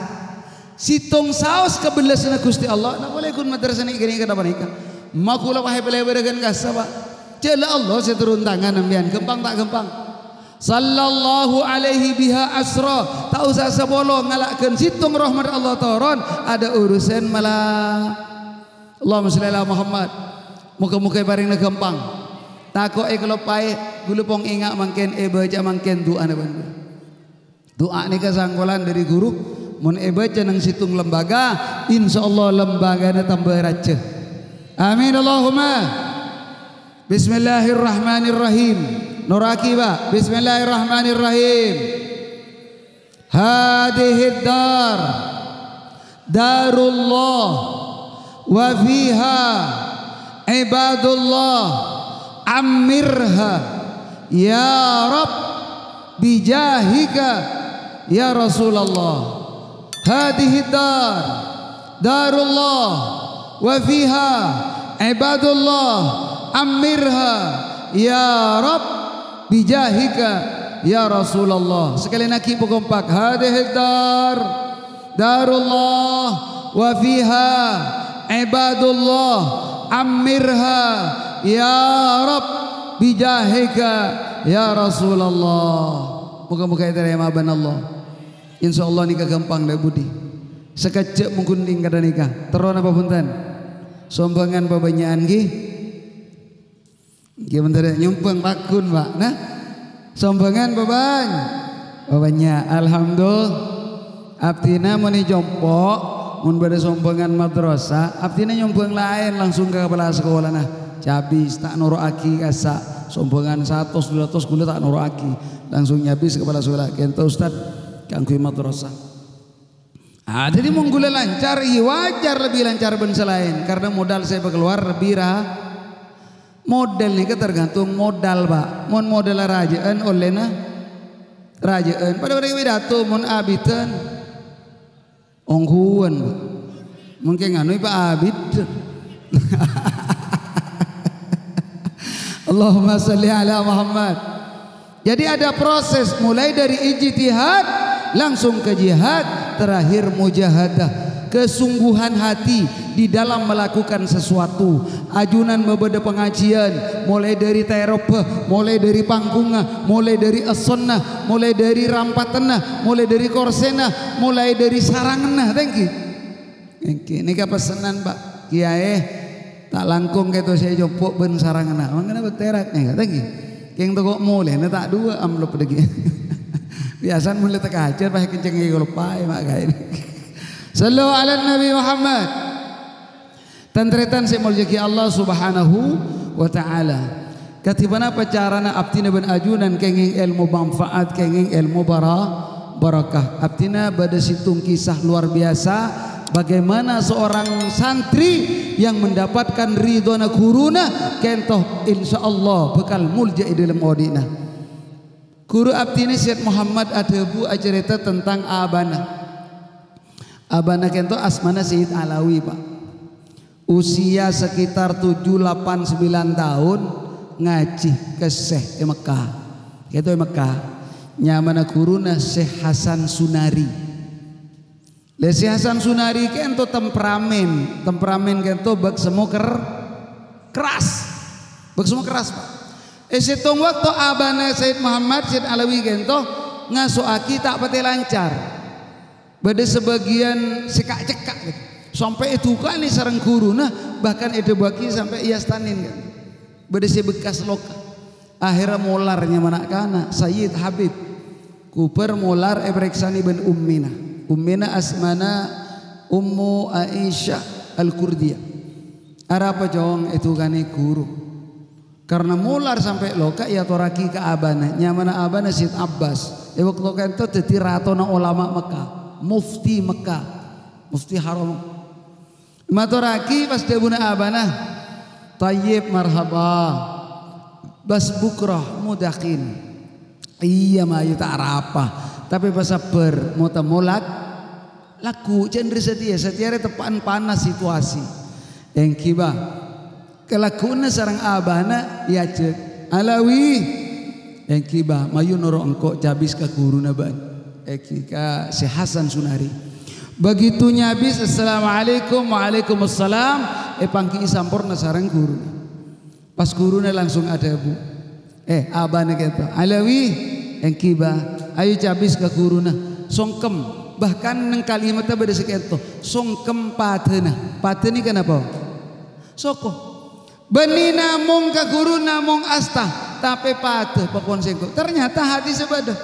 sèttong saos kabellasânna Ghustè Allah. Napa polè ghun madrasah nèka, nèka, napa nèka? Ma' kaulâ pahè palèbârâghân kassa, Pak. Jhâ' la Allah sè turun tangan sampèyan. Ghâmpang ta' ghâmpang? Sallallahu alaihi biha asra. Ta' osa sapolo, ngala' ghân sèttong rahmat Allah toron, adâ' urusan mala. Allahumma shalli ala Muhammad. Moga-moga èparèngana ghâmpang. Tako' èkaloppaè, ghulâ pong enga' mangkèn, èbâca mangkèn du'ana bân ghulâ. Du'a nèka sangkolan dâri ghuru, mon èbâca neng sèttong lembaga, insyaallah lembagana tamba rajâ. Amin Allahumma. Bismillahirrahmanirrahim. Nora'aghi, Pak. Bismillahirrahmanirrahim. Hadhihi dar darullah wa fiha ibadullah, ammirha ya Rabb bijahika ya Rasulullah. Hadhihi dar darullah wa fiha ibadullah, ammirha ya Rabb bijahika ya Rasulullah. Sakalèyan aghi' pakompak, hadhihi dar darullah wa fiha ibadullah, ammirha ya Rabb bijahika ya Rasulullah. Moga-moga ètarèma bân Allah. Insyaallah nèka ghâmpang dâ' budi. Sakejjhâ' mongghun tingkadhâ nèka. Terro napa bhunten? Sombhângan pabânnya'an ghi? Ghi bhunten nyombhâng pagghun, Pak. Nah, sombhângan pabân-, pabânnya'. Alhamdulillah. Abdhina mon è compo', mon bâdâ sombhângan madrasah, abdhina nyombhâng laèn langsung ka kapala sakolana. Cabis, ta' noro'aghi kassa'. Sombhângan satos, dua ratos, ghulâ ta' noro'aghi. Langsung nyabis ka kapala sakola, "Ka'ento, Ustad, kaangghuy madrasah." Ah, dhâddhi mon ghulâ lancar, iyâ wajar lebbi lancar bân sè laèn, karena modal sè èpakalowar lebbi ra-, modal nèka tergantung modal, Pak. Mon modalla rajâ'ân, ollèna rajâ'ân. Padâ orèng pidato, mon abiddhân, Ongghuwân, Bu. Mungkin nganu Pak Abid. Allahumma shalli ala Muhammad. Jadi ada proses mulai dari ijtihad langsung ke jihad, terakhir mujahadah, kesungguhan hati di dalam melakukan sesuatu. Ajunan mabâdâ pangajiân, mulai dari tarobbhâ, mulai dari pangghungnga, mulai dari essonna, mulai dari rampatenna, mulai dari korsèna, mulai dari saranganna, thank you. Èngghi, nèka pessenan, Pak. Kèyaè, ta' langkong kèto sè compo' bân saranganna. Mangkana bâterak nèka, thank you. Kèng tako' molèna ta' duwâ' amplop dhâggi'. Biyasana mon la teka hajat, pas kenceng èkolopaè, Pak, kaè. Sallu ala Nabi Muhammad. Tan-tarètan sè èmoljâ'aghi Allah Subhanahu wa Ta'ala. Kadhi ponapa carana abdhina bân ajunan kèngèng èlmo manfaat, kèngèng èlmo bara-, barakah? Abdhina bâdâ sèttong kisah luar biasa, bagaimana seorang santri yang mendapatkan ridhona ghuruna, kènto insyaallah bhâkal molja è dhâlem odi'na. Ghuru abdhina Syed Muhammad adhâbu acarèta tentang abana. Abana kènto asmana Sayyid Alawi, Pak. Usia sekitar tujuh, lapan, sembilan taon, ngajhi kèssè è Mekkah. Kèto è Mekkah. Nyamana ghuruna Syekh Hasan Sunari. Lè, Syekh Hasan Sunari kènto temperamèn. Temperamèn kènto bâk semmo ker-, keras. Bâk semmo keras, Pak. È sèttong bâkto abana Sayyid Muhammad, Sayyid Alawi kènto ngaso'aghi ta' patè lancar. Bâdâ sabâgiyân sè ka'-cekka', gitu. Sampè' èdhukanè sareng ghuruna, bahkan èdhâbuwâghi sampè' èyastanin, gitu. Bâdâ sè bekkas loka. Akhèrra molar nyamana kana', Sayyid Habib. Kobâr molar èparèksanè bân ummina. Ummina asmana Ummu Aisyah Al-Qurdiyah. Arapa, Cong, èdhukanè ghuru? Karna molar sampè' loka, èyatorraghi ka abana. Nyamana abana Sayyid Abbas. È bâkto kènto dhâddhi ratona olama Mekkah, mufti Mekkah, mufti haram. Matorraghi pas dhâbuna abana, "Thayyib, marhaba. Bas bukrah mudakhin." Iyâ, mayu ta' arapa, tapè pasabbhâr, mo-temmo lak-, lagghu', jhâ' satèya, satèya rè teppa'an panas situasi. Èngghi, Bah. Kalagghu'na sareng abana èajhâk, "Alawi." Èngghi, Bah, mayu noro' engko' cabis ka ghuruna bâ'na. Èngghi, ka Syekh Hasan Sunari. Begitu nyabis, "Assalamualaikum." "Waalaikumsalam." Èpangghi'i samporna sareng ghuruna. Pas ghuruna langsung adhâbu, eh, abana kèto, "Alawi." "Èngghi, Bah." Ayu cabis ka ghuruna. Songkem. Bahkan neng kalimatta bâdâ sè kèto. Songkem padâna. Padâ nèka napa? Soko. Bânnè namong ka ghuru namong asta, tapè padâ pakon sèngko'. Ternyata hadissa bâdâ.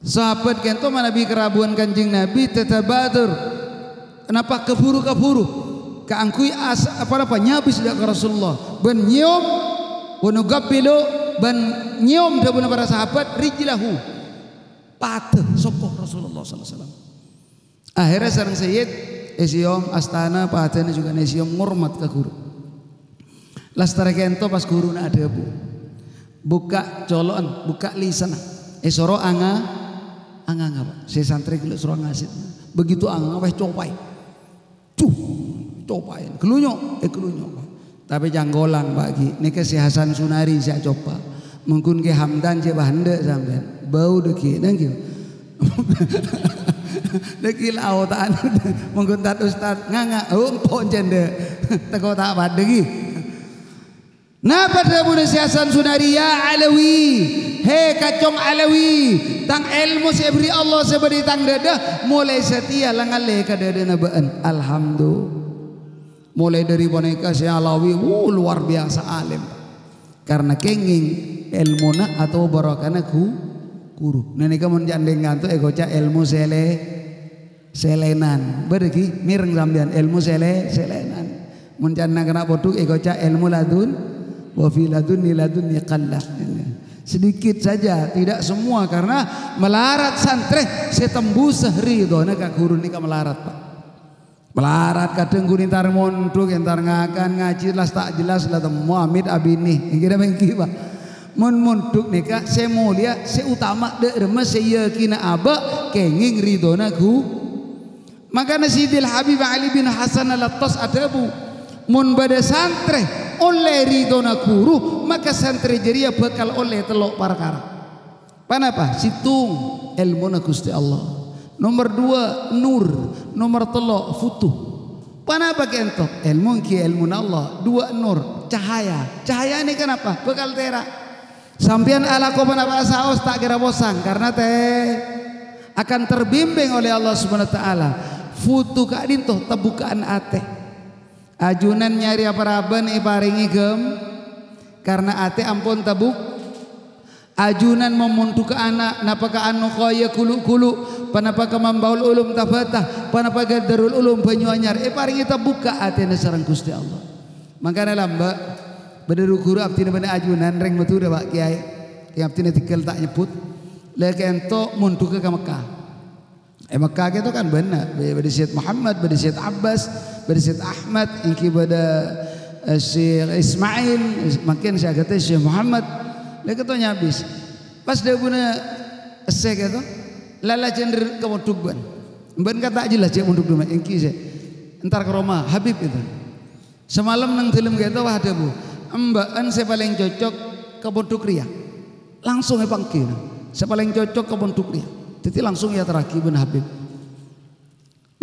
Sahabat kènto manabi karabuwân Kanjeng Nabi tatabadur. Napa kabhuru-kabhuru? Kaangghuy as-, apa-napa nyabis dâ' ka Rasulullah. Bân nyèyom, wa nuqabbilu, bân nyèyom dhâbuna para sahabat, rijlahu. Padâ soko Rasulullah sallallahu alaihi wasallam. Akhèrra sareng Sayyid èsèyom, astana padâna jhughân èsèyom, ngormat ka ghuru. Lastarè kènto pas ghuruna adhâbu, bukka' colo'en, bukka' lisanna. Èsoro anga-, anganga, Pak. Sè santrè ghellâ' soro ngasèt. Begitu anganga, wes copaè. Duh, copaè. Ghelunyo', eh, ghelunyo', Pak. Tapè cangkolang, Pak, ghi. Nèka Syekh Hasan Sunari sè acopa. Mongghun Kè Hamdan cè' bâ' endâ' sampèyan. Bâu dâggi', nèng ghi. Dâggi' la aota'an. Mongghun tad ustad nganga. Oh, empon cendè. Teko ta' padâ ghi. Napa dhâbuna Syekh Hasan Sunari, "Ya Alawi, he kacong Alawi, tang èlmo sè èberri' Allah sè bâdâ è tang dâdâ, molaè satèya la ngallè ka dâdâna bâ'na." Alhamdulillah. Molaè dâri panèka Syekh Alawi, wuh, luar biasa alim. Karna kèngèng èlmona atabâ barokahna ghu-, ghuru. Nèka mon ca'na nganto èkoca' èlmo sèlè-, sèlènan. Bâdâ ghi, mèreng sampèyan èlmo sèlè-, sèlènan. Mon ca'na kana' podhuk èkoca' èlmo ladun, wa fi ladunni ladunni qalla. Sedikit saja, tidak semua, karena malarat santrè sè tembus ridhona ka ghuru nèka malarat, Pak. Malarat kadhâng ghun entar mondhuk, entar ngakan, ngajhi, las ta' jelas, la temmo amit abinè. Èngghi napa èngghi, Pak? Mon mondhuk nèka sè molèya, sè utama dâ' remma sè èyakina abâ' kèngèng ridhona ghu-, Mangkana Sidil Habib Ali bin Hasan Al-Attas adhâbu, "Mon bâdâ santrè ollè ridhona ghuru, maka santrè jârèya bhâkal ollè tello' parkara." Ponapa? Sèttong, èlmona Ghustè Allah. Nomer duwâ', nur. Nomer tello', futu. Ponapa kènto? Èlmo èngghi èlmona Allah. Duwâ', nur, cahaya. Cahaya nèka napa? Bhâkal tèra'. Sampèyan alako ponapa saos ta' kèra posang, karna te-, akan terbimbing oleh Allah Subhanahu wa Ta'ala. Futu ka'dinto tabuka'an atè. Ajunan nyarè apa-raban èparèngè ghâm, karna atè ampon tabuk-, ajunan mamondhughâ ana', napa ka An-Nukhaya Ghulu-ghulu, ponapa ka Mambaul Ulum Tabata, ponapa ka Darul Ulum Banyuanyar, èparèngè tabukka' atèna sareng Ghustè Allah. Mangkana lambâ', bâdâ ru-ghuru abdhina bânnè ajunan rèng Madhurâ, Pak Kèyaè. Sè abdhina tèngghâl ta' nyebbhut. La kènto mondhughâ ka Mekkah. È Mekkah kèto kan bânnya', bâ-, bâdâ Syed Muhammad, bâdâ Syed Abbas, bâdâ Syed Ahmad, èngghi bâdâ, eh, Syekh Ismail, mangkèn sè aghâtè Syekh Muhammad. La kèto nyabis. Pas dhâbuna essè kèto, "La, la, jhâ' nèr ka pondhuk bâ'na. Bâ'na kan ta' jelas jhâ' pondhuk dimma, èngghi sè entar ka roma Habib itu." Samalem neng dâlem kèto, wah, dhâbu, "Emba'an sè palèng cocok ka pondhuk rèya." Langsung èpangghi, sè palèng cocok ka pondhuk rèya. Dhâddhi langsung èyaterraghi bân Habib.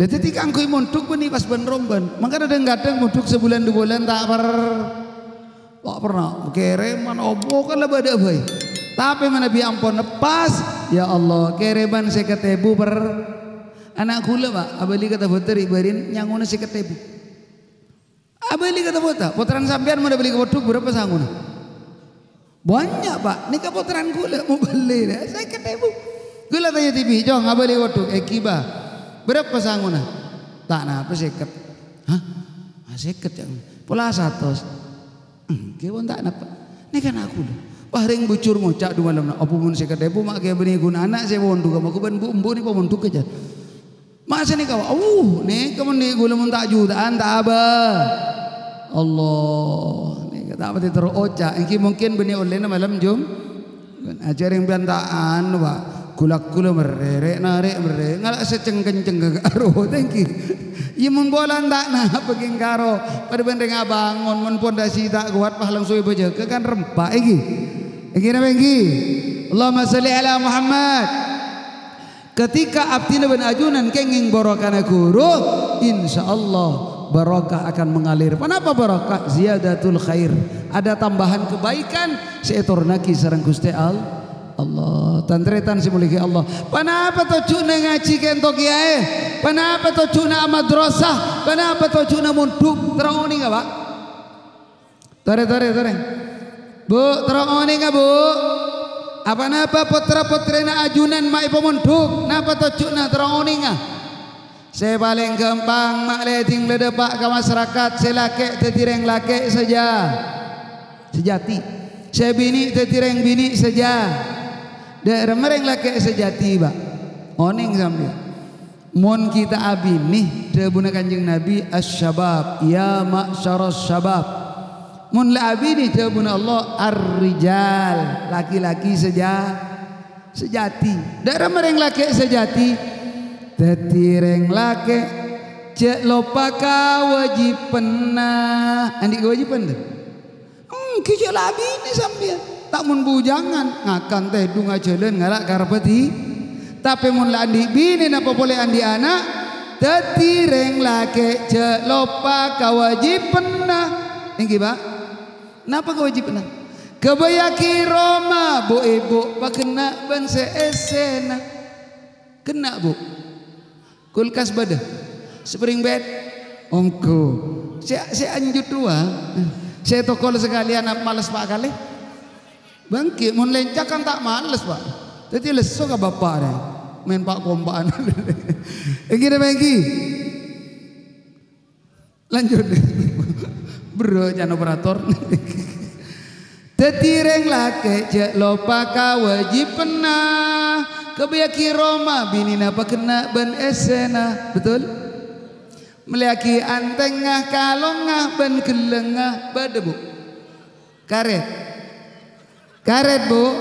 Lah, dhâddhi kaangghuy mondhuk bânnè pas bân-rombân. Mangkana dhâng-kadhâng mondhuk sabulân du bulân ta' per-, ta' pernah. Kèrèman apa kan la bâdâ bhâi. Tapè manabi ampon pas, ya Allah, kèrèman sèket èbu per ana' ghulâ, Pak. Abâli ka Tabata ri'-bâri'na nyangona sèket èbu. Abâli ka Tabata, pottrana sampèyan mon abâli ka pondhuk, bârâmpa sangona? Bânnya', Pak. Nèka pottrana ghulâ, mobâli, sèket èbu. Ghulâ tanya dhibi', "Cong, abâli ka pondhuk, èngghi, Bah. Bârâmpa sangona?" "Ta' napa, sèket." "Hah? Ah, sèket, ya? Pola satos?" "Èngghi, pon ta' napa. Nèka ana' ghulâ." Wah, rèng bujur ngoca' du malemma, "Apa mon sèket èbu ma' kèya bânnè ghun ana' sè pondhuk, ma' ghun bân bu-, embu' nè pamondhuk kèya." Masa nèka, uh, nèka mon nè ghulâ mon ta' juta'an, ta' abâ. Allah, nèka ta' patè terro oca'. Èngghi mungkin bânnè ollèna malem Jum-, ajâ rèng bân ta' anu, Pak. Ghulâ-ghulâ merrè, rè'-narè' merrè. Ngala' sè ceng-kenceng karo, thank you. Iyâ, mon pola ta' napa kèng karo. Padâ bân rèng abângon, mon pondasi ta' kowat, pas langsung èbâjâgâ kan rempa', èngghi. Èngghi napa èngghi? Allahumma shalli ala Muhammad. Ketika abdhina bân ajunan kèngèng barokahna ghuru, insyaallah barokah akan mengalir. Ponapa barokah? Ziyadatul khair. Ada tambahan kebaikan sè ètoronnaghi sareng Ghustè All-, Allah. Tan-tarètan sè èmoljâ'aghi Allah. Ponapa tojjhuna ngajhi kènto, Kèyaè? Ponapa tojjhuna amadrasah? Ponapa tojjhuna mondhuk? Terro onènga, Pak. Torè, torè, torè. Bu, terro onènga, Bu. Apa napa pottra-pottrèna ajunan ma' èpamondhuk? Napa tojjhuna? Terro onènga. Sè palèng ghâmpang, ma' lèding la dâpa' ka masarakat, sè lakè' dhâddhi rèng lakè' saja-, sajati. Sè binè' dhâddhi rèng binè' saja. Dâ' remma rèng lakè' sajati, Pak. Onèng sampèyan. Mon kita abinè, dhâbuna Kanjeng Nabi, "Asy-syabab, ya ma'syaras syabab." Mon la abinè, dhâbuna Allah, "Ar-rijal, laki-laki saja-, sajati." Dâ' remma rèng lakè' sajati, dhâddhi rèng lakè', jhâ' loppa kawâjibhânna. Andi' kawâjibhân, dâ? Èngghi jhâ' la abinè sampèyan. Ta' mon bujangan, ngakan tèdung ajhâlân ngala' karebbhâ dhi-, tapè mon la andi' binè napa polè andi' ana', dhâddhi rèng lakè' jhâ' loppa kawâjibhânna. Èngghi, Pak? Napa kawâjibhânna? Ghâbâyyâghi roma bu'-ibu' paghenna' bân sè èssèna. Ghenna', Bu'? Kulkas bâdâ? Spring bed? Ongghu. Sè, sè anjut rowa. Sè tokol sakalèyan ap-, males pa' kalè. Bângkè, mon lèncak kan ta' males, Pak. Dhâddhi lesso ka bapa' rè. Maèn pa'-kompa'an. Èngghi napa èngghi? Lanjut. Bro, can operator. Dhâddhi rèng lakè' jhâ' loppa kawâjibhânna. Ghâbâyyâghi roma binèna paghenna' bân èssèna. Betul? Mellèyaghi antèngnga, kalongnga, bân ghellângnga. Bâdâ, Bu'? Karèt. Karèt, Bu'.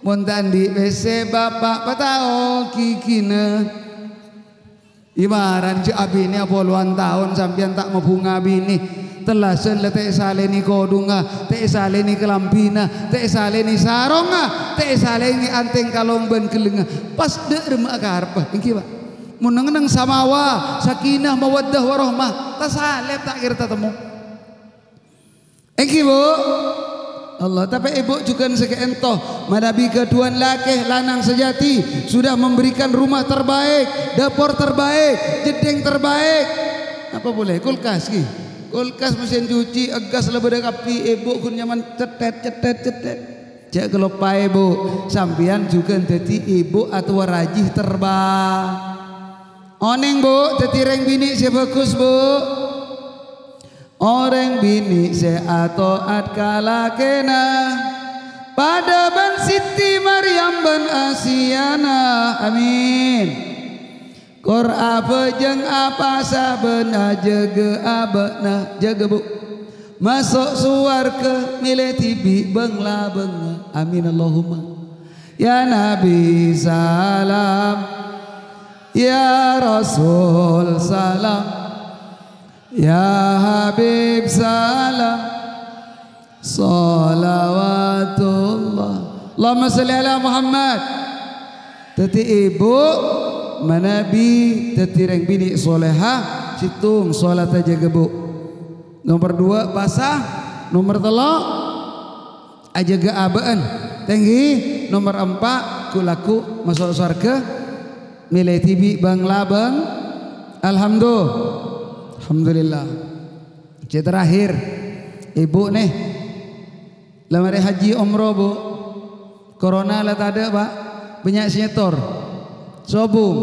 Mon ta' andi' pèssè, bapa' patao ghighina. Èmaran jâ' abinè polowan taon sampèyan ta' mabhunga abinè. Tellasan la ta' èsalènè kodhungnga, ta' èsalènè kalambhina, ta' èsalènè sarongnga, ta' èsalènè antèng kalong bân ghellângnga. Pas dâ' remma'a karebbhâ, èngghi, Pa'? Mon neng-enneng samawa, sakinah, mawaddah, warahmah, tasalèp ta' kèra tatemmo. Èngghi, Bu? Allah, tapè èbhu jhughân sè ka'ènto, manabi ghâdhuwân lakè lanang sajati, sudah memberikan rumah terbaik, dapur terbaik, jeddhing terbaik. Apa polè? Kulkas, ghi. Kulkas, mesin cuci, gas la bâdâ kabbhi, èbhu ghun nyaman cetthèt, cetthèt, cetthèt. Jhâ' kaloppaè, Bu, sampèyan jhughân dhâddhi èbhu atowaraji terbaik. Onèng, Bu, dhâddhi rèng binè' sè bhâghus, Bu. Orèng binè' sè ato'at ka lakèna, padâ bân Siti Maryam bân Asiyana. Amin. Kor abhâjâng apasa bân ajâgâ abâ'na, jâgâ, Bu. Maso' sowarghâ mèlè dhibi' bâng-labângnga. Amin, Allahumma. Ya Nabi, salam. Ya Rasul, salam. Ya Habib, salam. Shalawatullah. Allahumma shalli ala Muhammad. Dhâddhi èbhu manabi dhâddhi rèng binè' soleha, sèttong, sholata jâgâ, Bu. Nomer duwâ', pasa. Nomer tello', ajâgâ abâ'na. Tèngghi. Nomer empa', ghu-lagghu maso' sowarghâ, mèlè dhibi' bâng-labâng. Alhamdu-, Alhamdulillah. Sè terakhir, èbhu nè. La marè haji omroh, Bu. Corona la tadâ', Pa'. Bânnya' sè nyetor. Sobung.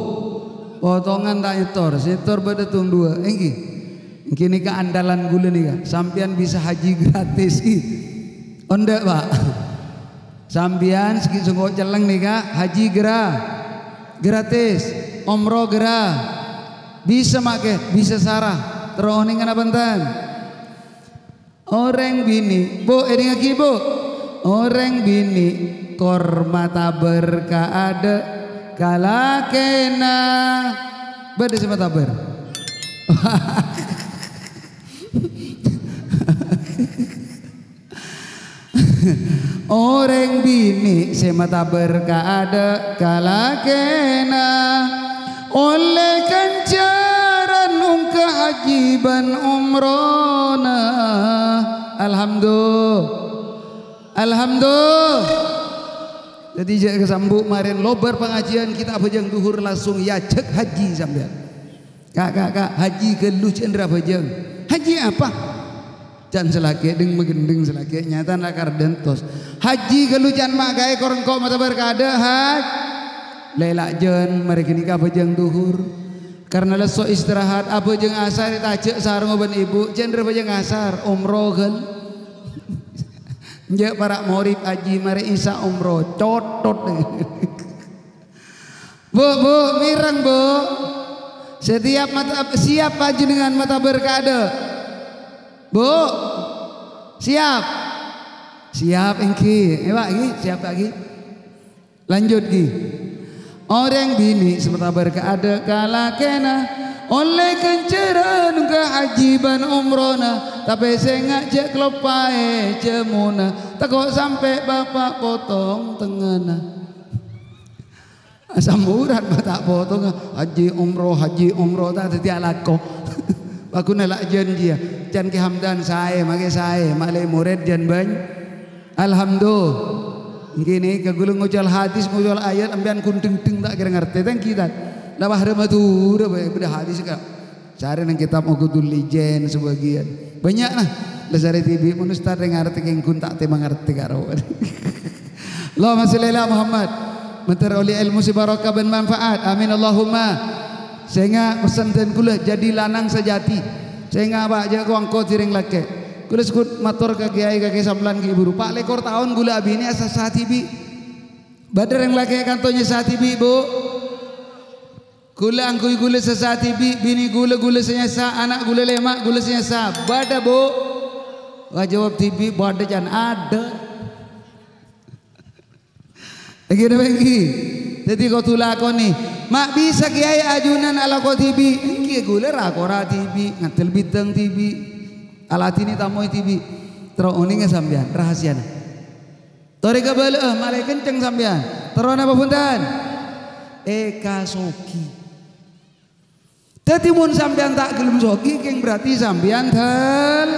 Potongan ta' nyetor. Sè nyetor bâdâ tong duwâ'. Èngghi. Èngghi nèka andalan ghulâ nèka. Sampèyan bisa haji gratis, ghi. Onḍâ', Pa'. Sampèyan sè ghi' sengko' celleng nèka haji gra-, gratis. Omroh gra-, bisa makè, bisa sara. Terro onèngan apa enten? Orèng binè', Bu, èdingngaghi, Bu. Orèng binè' kor matabâr ka adâ' ka lakèna. Bâdâ sè matabâr. Orèng binè' sè matabâr ka adâ' ka lakèna, ollè ghânjhârân ongghâ haji bân omrohna. Alhamdu-, Alhamdu-. Dhâddhi jhâ' kasambu' marèn lobâr pangajiân kita abhâjâng dhuhur langsung èajhâk haji sampèyan. Ka', ka', ka', haji ghâllu jhâ' nèra abhâjâng. Haji apa? Can sè lakè' dhâng-maghândhâng sè lakè' nyatana kar dântos. Haji ghâllu can ma' kaè kor engko' matabâr ka adâ', Haj. Lè' la' jân, marè ghânèka abhâjâng dhuhur. Karna lesso istirahat, abhâjâng asar ètajhâk sarong bân èbhu, jhâ' nèra abhâjâng asar, omroh ghâl. Jhâ' para' morèd haji marè isya omroh, cotot. Bu, Bu, mèreng, Bu. Setiap mata-, siap panjhennengngan matabâr ka adâ'? Bu, siap? Siap, èngghi. Èwa', ghi, siap, ghi. Lanjut, ghi. Orèng binè' sè matabâr ka adâ' ka lakèna, ollè ghânjhârân ongghâ haji bân omrohna, tapè sènga' jhâ' kaloppaè jhâmona, tako' sampè' bapa' potong tengngana. Asamoran ma' ta' potonga. Haji omroh, haji omroh, ta' dhâddhi alako. Paghuna la' jhânjhiyâ. Can Kè Hamdan saè, makè saè, ma' lè' morèd jân bânny. Alhamdulillah. Èngghi nèka ghulâ ngocal hadis, ngocal ayat, sampèyan ghun dheng-dheng ta' kèra ngartè. Tèngghi, Tad. La wah ra Madhurâ bhâi, bâdâ hadis ka. Sarè neng kètab Uqudul Lijen sabâgiyân. Bânnya', nah. La sarè dhibi' mon ustad rè ngartè kèng ghun ta' tèma ngartè karo. Allahumma sholli ala Muhammad. Mènter ollè èlmo sè barokah bân manfaat. Amin Allahumma. Sènga' pessen dân ghulâ jadi lanang sajati. Sènga' Pa' jhâ' ko-angko dhâri rèng lakè'. Ghulâ sèghut mator ka kèyaè kakè sampèyan ghi' buru. Pa' lèkor taon ghulâ abinè asassa dhibi'. Bâdâ rèng lakè' kanto nyassa dhibi', Bu. Ghulâ angghuy ghulâ sassa dhibi', binè ghulâ, ghulâ sè nyassa, ana' ghulâ lèma', ghulâ sè nyassa. Bâdâ, Bu? Wah, jawab dhibi', bâdâ can adâ'. Èngghi napa èngghi? Dhâddhi kodhu lakonè. Ma' bisa kèyaè ajunan alako dhibi', èngghi ghulâ ra-kora dhibi', ngaddhel bidhâng dhibi', aladhinè tamoy dhibi'. Terro onènga sampèyan rahasiana. Torè kabâlâ'â, malè kenceng sampèyan. Terro napa bhunten? Èkasogi. Dhâddhi mon sampèyan ta' ghellem sogi, kèng berarti sampèyan dal.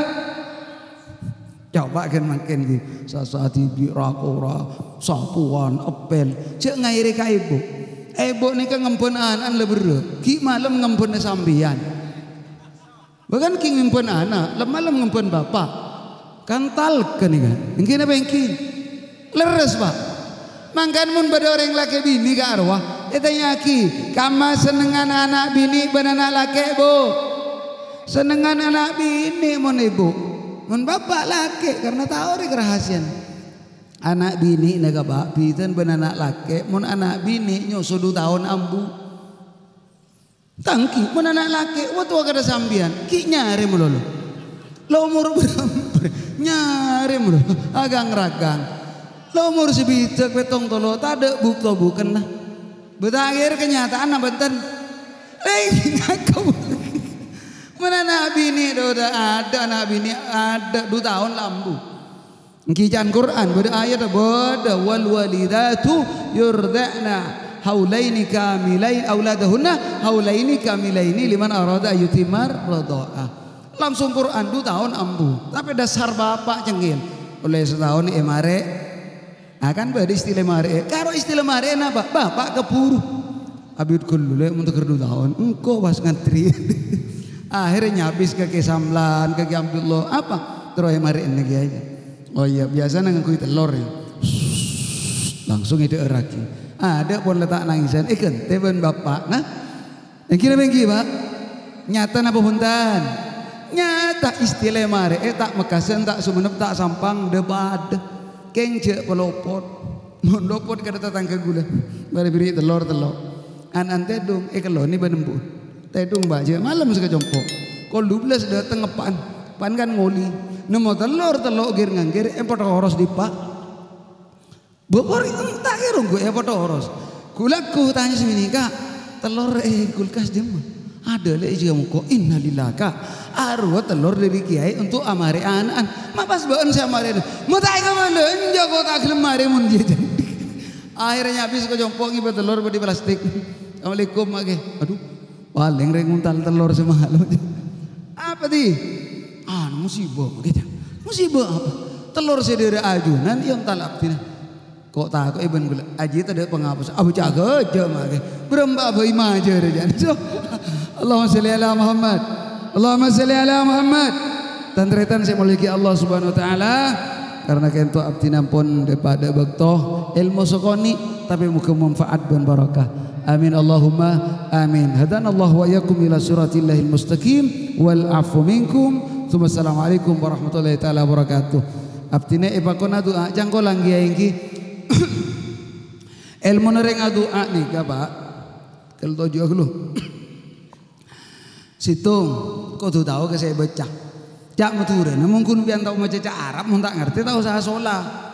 Coba kan mangkèn ghi, sasa dhibi' ra-kora, sapowan, èpèl. Jhâ' ngaèrè ka èbhu. Èbhu nèka ngembhân ana'na la berrâ', ghi' malem ngembhâna sampèyan. Bahkan ghi' ngembhân ana', lem-malem ngembhân bapa'. Kan talek nèka. Èngghi napa èngghi? Lerres, Pak. Mangkana mon bâdâ orèng lakè binè ka' arowa, ètanya'aghi, "Kamma sennengnganna ana' binè bân ana' lakè', Bu'?" Sennengngan ana' binè mon èbhu. Mon bapa' lakè', karna tao rè karahasiyan. Ana' binè nèka, Pak, bhidhâna bân ana' lakè'. Mon ana' binè nyoso du taon ambu. Tangghi, mon ana' lakè', wa towa kadhâ' sampèyan, ghi' nyarè malolo. La omor bârâmpa, nyarè malolo, aghâng-raghâng. La omor sabidhâk pèttong tolo, tadâ' bukto bukenna. Bâ ta' kèra kanyata'anna bhunten. Eh, ngaku. Mon ana' binè, dhu, dha-, adâ' ana' binè, adâ' du taon la ambu. Èngghi can Qur'an, bâdâ ayat, bâdâ, "Wal walidatu yurdi'na haulaini kamilain, auladahunna haulaini kamilaini liman arada ayyutimar radha'ah." Langsung Qur'an, du taon ambu. Tapè dasar bapa' cengngel. Ollè sataon èmarè. Ah, kan bâdâ istilah marè. Karo istilah marè napa? Bapa' kabhuru. Abit ghâllu lè, mon teger du taon, engko' pas ngantri. Akhirnya nyabis ka Kè Samlan, ka Kè Abdullah, apa? Terro èmarè'ana kèyaè. Oh iyâ, biyasana ngangghuy tellor, yâ. Langsung èdhâ'ârraghi. Adâ' pon la ta' nangisân, èghântè bân bapa'na. Èngghi napa èngghi, Pak? Nyata napa bhunten? Nyata, istilah marè'è ta' Mekkasân, ta' Sumenep, ta' Sampang, dâ-padâ. Kèng jhâ' palopot. Mon lopot kadhâ' tatangghâ ghulâ. Marè bherri' tellor tello'. An-, an tèdung, èkellonè bân embu'na. Tèdung, Pak, jhâ' malem sè ka compo'. Kol dubellâs dâteng eppa'na. Eppa'na kan ngolè. Nemmo tellor tello' ghir-nganggir, èpatoros dipa'. Bâ' porè ta' kèra ongghu èpatoros. Ghu-lagghu tanya sè binè, "Ka', tellor è kulkas dimma?" "Adâ' lè' è jiyâ moko." "Innalillahi, Ka'. Arowa tellor dâri kèyaè onto' amarè ana'na." "Ma' pas bâ'na sè amarè." "Ma' ta' èkabâlâ, enjâ' ko' ta' ghellem marè mon jiyâ jândhi." Akhirnya nyabis ka compo' ngibâ tellor bâdâ è plastik. "Assalamualaikum, Ma', Kè." "Adhu, palèng rèng ngontal tellor sè malo." "Apa, Di?" "Anu, musibah, Ma', Kè." "Musibah apa?" "Tellor sè dâri ajunan èontal abdhina." "Ko' tako' è bân ghulâ, ajiyâ tadâ' pangapos." "Abâca ghâjâ, Ma', Kè. Bârâmpa bhâi majârâ, jân." Allahumma sholli ala Muhammad. Allahumma sholli ala Muhammad. Tan-tarètan sè èmoljâ'aghi Allah Subhanahu wa Ta'ala, karna ka'dinto abdhina ampon dâ-padâ bâkto, èlmo sakonè', tapè moghâ manfaat bân barokah. Amin, Allahumma amin. Hadanallahu wa iyyakum ila siratillahil mustaqim, wal afu minkum. Tsumma assalamualaikum warahmatullahi ta'ala wabarakatuh. Abdhina èpakona du'a, cangkolang kèyaè èngghi. Èlmona rèng adu'a nèka, Pak. Kèl toju' ghâllu. Sèttong, kodhu tao ka sè èbâca. Ca' Madhurâna, mon ghun pèyan tao maca ca' Arab, mon ta' ngartè, ta' osa asola.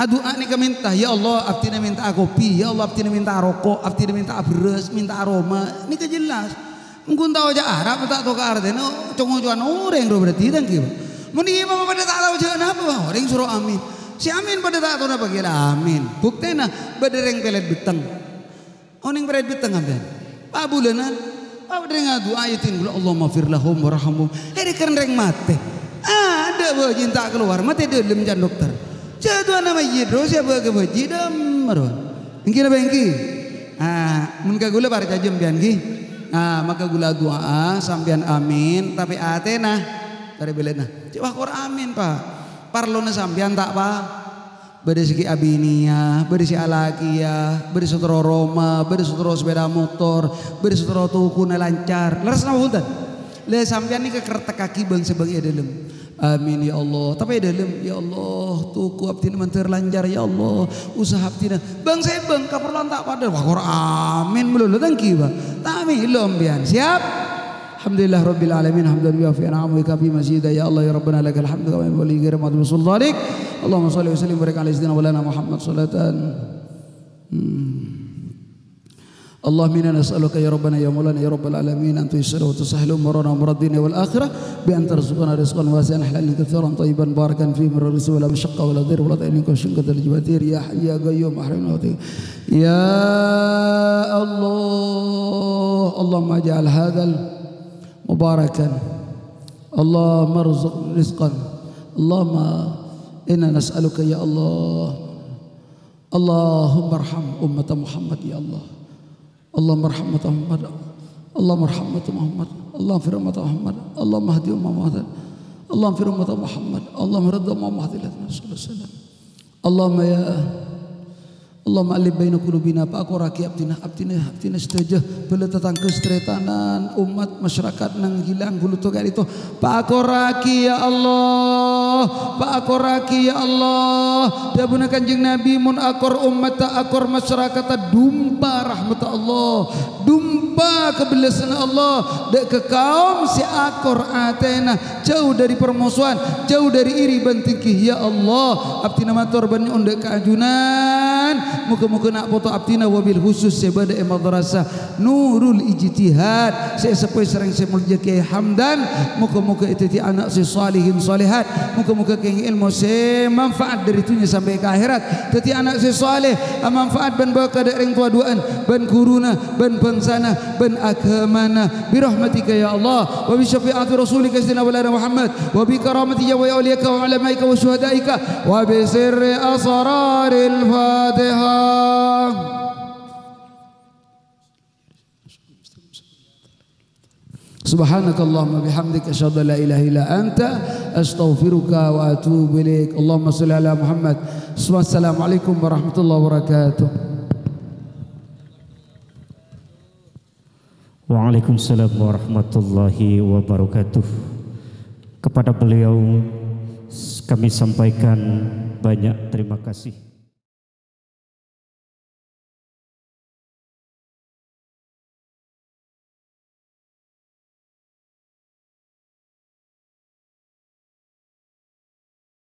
Adu'a nèka mènta, "Ya Allah, abdhina mènta'a kopi. Ya Allah, abdhina mènta'a roko'. Abdhina mènta'a bherrâs, mènta'a roma." Nèka jelas. Mon ghun tao ca' Arab, ta' tao ka artèna, co-ngocowan orèng ro berarti, ta' èngghi, Pak? Mon iyâ, Pak, padâ ta' tao jâ' napa, Pak? Orèng soro amin. Sè amin padâ ta' tao napa kèra amin. Buktèna, bâdâ rèng pèlèt bhâteng. Onèng pèlèt bhâteng sampèyan. Pa' bulânan, pa' bâdâ rèng adu'a, yâ, din, "Allahummaghfir lahum warhamhum." Èrèken rèng matè. Adâ' bhâji' ta' kalowar, matè dâlem can dokter. Jâduwâna mayyit, ro, sè bâ-, ka bhâji' dâmma, ro. Èngghi napa èngghi? Ah, mon ka ghulâ parcajâ sampèyan, ghi. Ah, maka ghulâ adu'a, sampèyan amin, tapè atèna. Tarè bellâna. Cè' wah kor amin, Pa'. Parlona sampèyan ta', Pa'? Bâdâ sè ghi' abiniyâ, bâdâ sè alakèya, bâdâ sè terro roma, bâdâ sè terro sepeda motor, bâdâ sè terro tokona lancar. Lerres napa bhunten? Lha, sampèyan nèka kertekkaghi bâng-sèbâng è dâlem. Amin, ya Allah. Tapè è dâlem, ya Allah, toko abdhina mandhâr lancar, ya Allah. Usaha abdhina bâng-sèbâng, kaparlowan ta' padâ. Wah, kor amin malolo, ta' èngghi, Pa'? Ta' mèlo sampèyan. Siap? Alhamdulillah rabbil alamin, hamdan yuwafi ni'amahu wa yukafi mazida. Ya Allah, ya Rabbana, lakal hamdu kama yanbaghi li jalali wajhika wa 'azimi sultanik. Allahumma shalli wa sallim wa barik ala sayyidina maulana Muhammad salatan. Hmm. اللهم إنا نسألك يا ربنا يا مولانا يا رب العالمين أن تيسر وتسهل أمورنا وأمور الدنيا والآخرة بأن ترزقنا رزقا واسعا حلالا كثيرا طيبا مباركا فيه من الرزق ولا مشقة ولا ضير ولا ضير منك وشنك الجباتير يا حي يا قيوم أحرمنا وتقي. يا الله، اللهم اجعل هذا مباركا. اللهم ارزق رزقا. اللهم إنا نسألك يا الله. اللهم ارحم أمة محمد يا الله. اللهم ارحم أمة محمد. اللهم ارحم أمة محمد. اللهم اغفر أمة محمد. اللهم اهد أمة محمد. اللهم اغفر أمة محمد. اللهم رد أمة محمد. صلى الله عليه وسلم. اللهم يا اللهم ألف بين قلوبنا, pakorraghi abdhina, abdhina, abdhina sadhâjâ, bhâlâ tatangghâ, sataretanan, ommat, masyarakat nang Gilang, Bulu Tokè' ka'dinto, pakorraghi, ya Allah, pakorraghi, ya Allah. Dhâbuna Kanjeng Nabi, "Mon akor ommatta, akor masyarakatta, dumpa rahmatta Allah, dumpa kabellasânna Allah, dâ' ka kaum sè akor atèna, jhâu dâri parmosowan, jhâu dâri iri bân tèngghi, ya Allah." Abdhina mator bân nyo'on dâ' ka ajunan, moghâ-moghâ na' poto abdhina wabil khusus sè bâdâ è Madrasah Nurul Ijtihad sè èseppowè sareng sè molja Kyai Hamdan, moghâ-moghâ èdhâddhi ana' sè salihin salihat, moghâ-moghâ kèngèng èlmo sè manfaat dâri dhunnya sampè' ka akhèrat, dhâddhi ana' sè saleh, amanfaat bân bârâkah dâ' rèng towa duwâ'ân, bân ghuruna, bân bângsana, bân aghâmana, bi rahmatika ya Allah, wa bi syafaati rasulika sayyidina maulana Muhammad, wa bi karamati ya wa auliyaka wa ulama'ika wa syuhada'ika, wa bi sirri asraril Fatihah. سبحانك اللهم وبحمدك، أشهد أن لا إله إلا أنت، أستغفرك وأتوب إليك. اللهم صل على محمد. السلام عليكم ورحمة الله وبركاته. Waalaikumsalam warahmatullahi wabarakatuh. Kepada beliau kami sampaikan banyak terima kasih.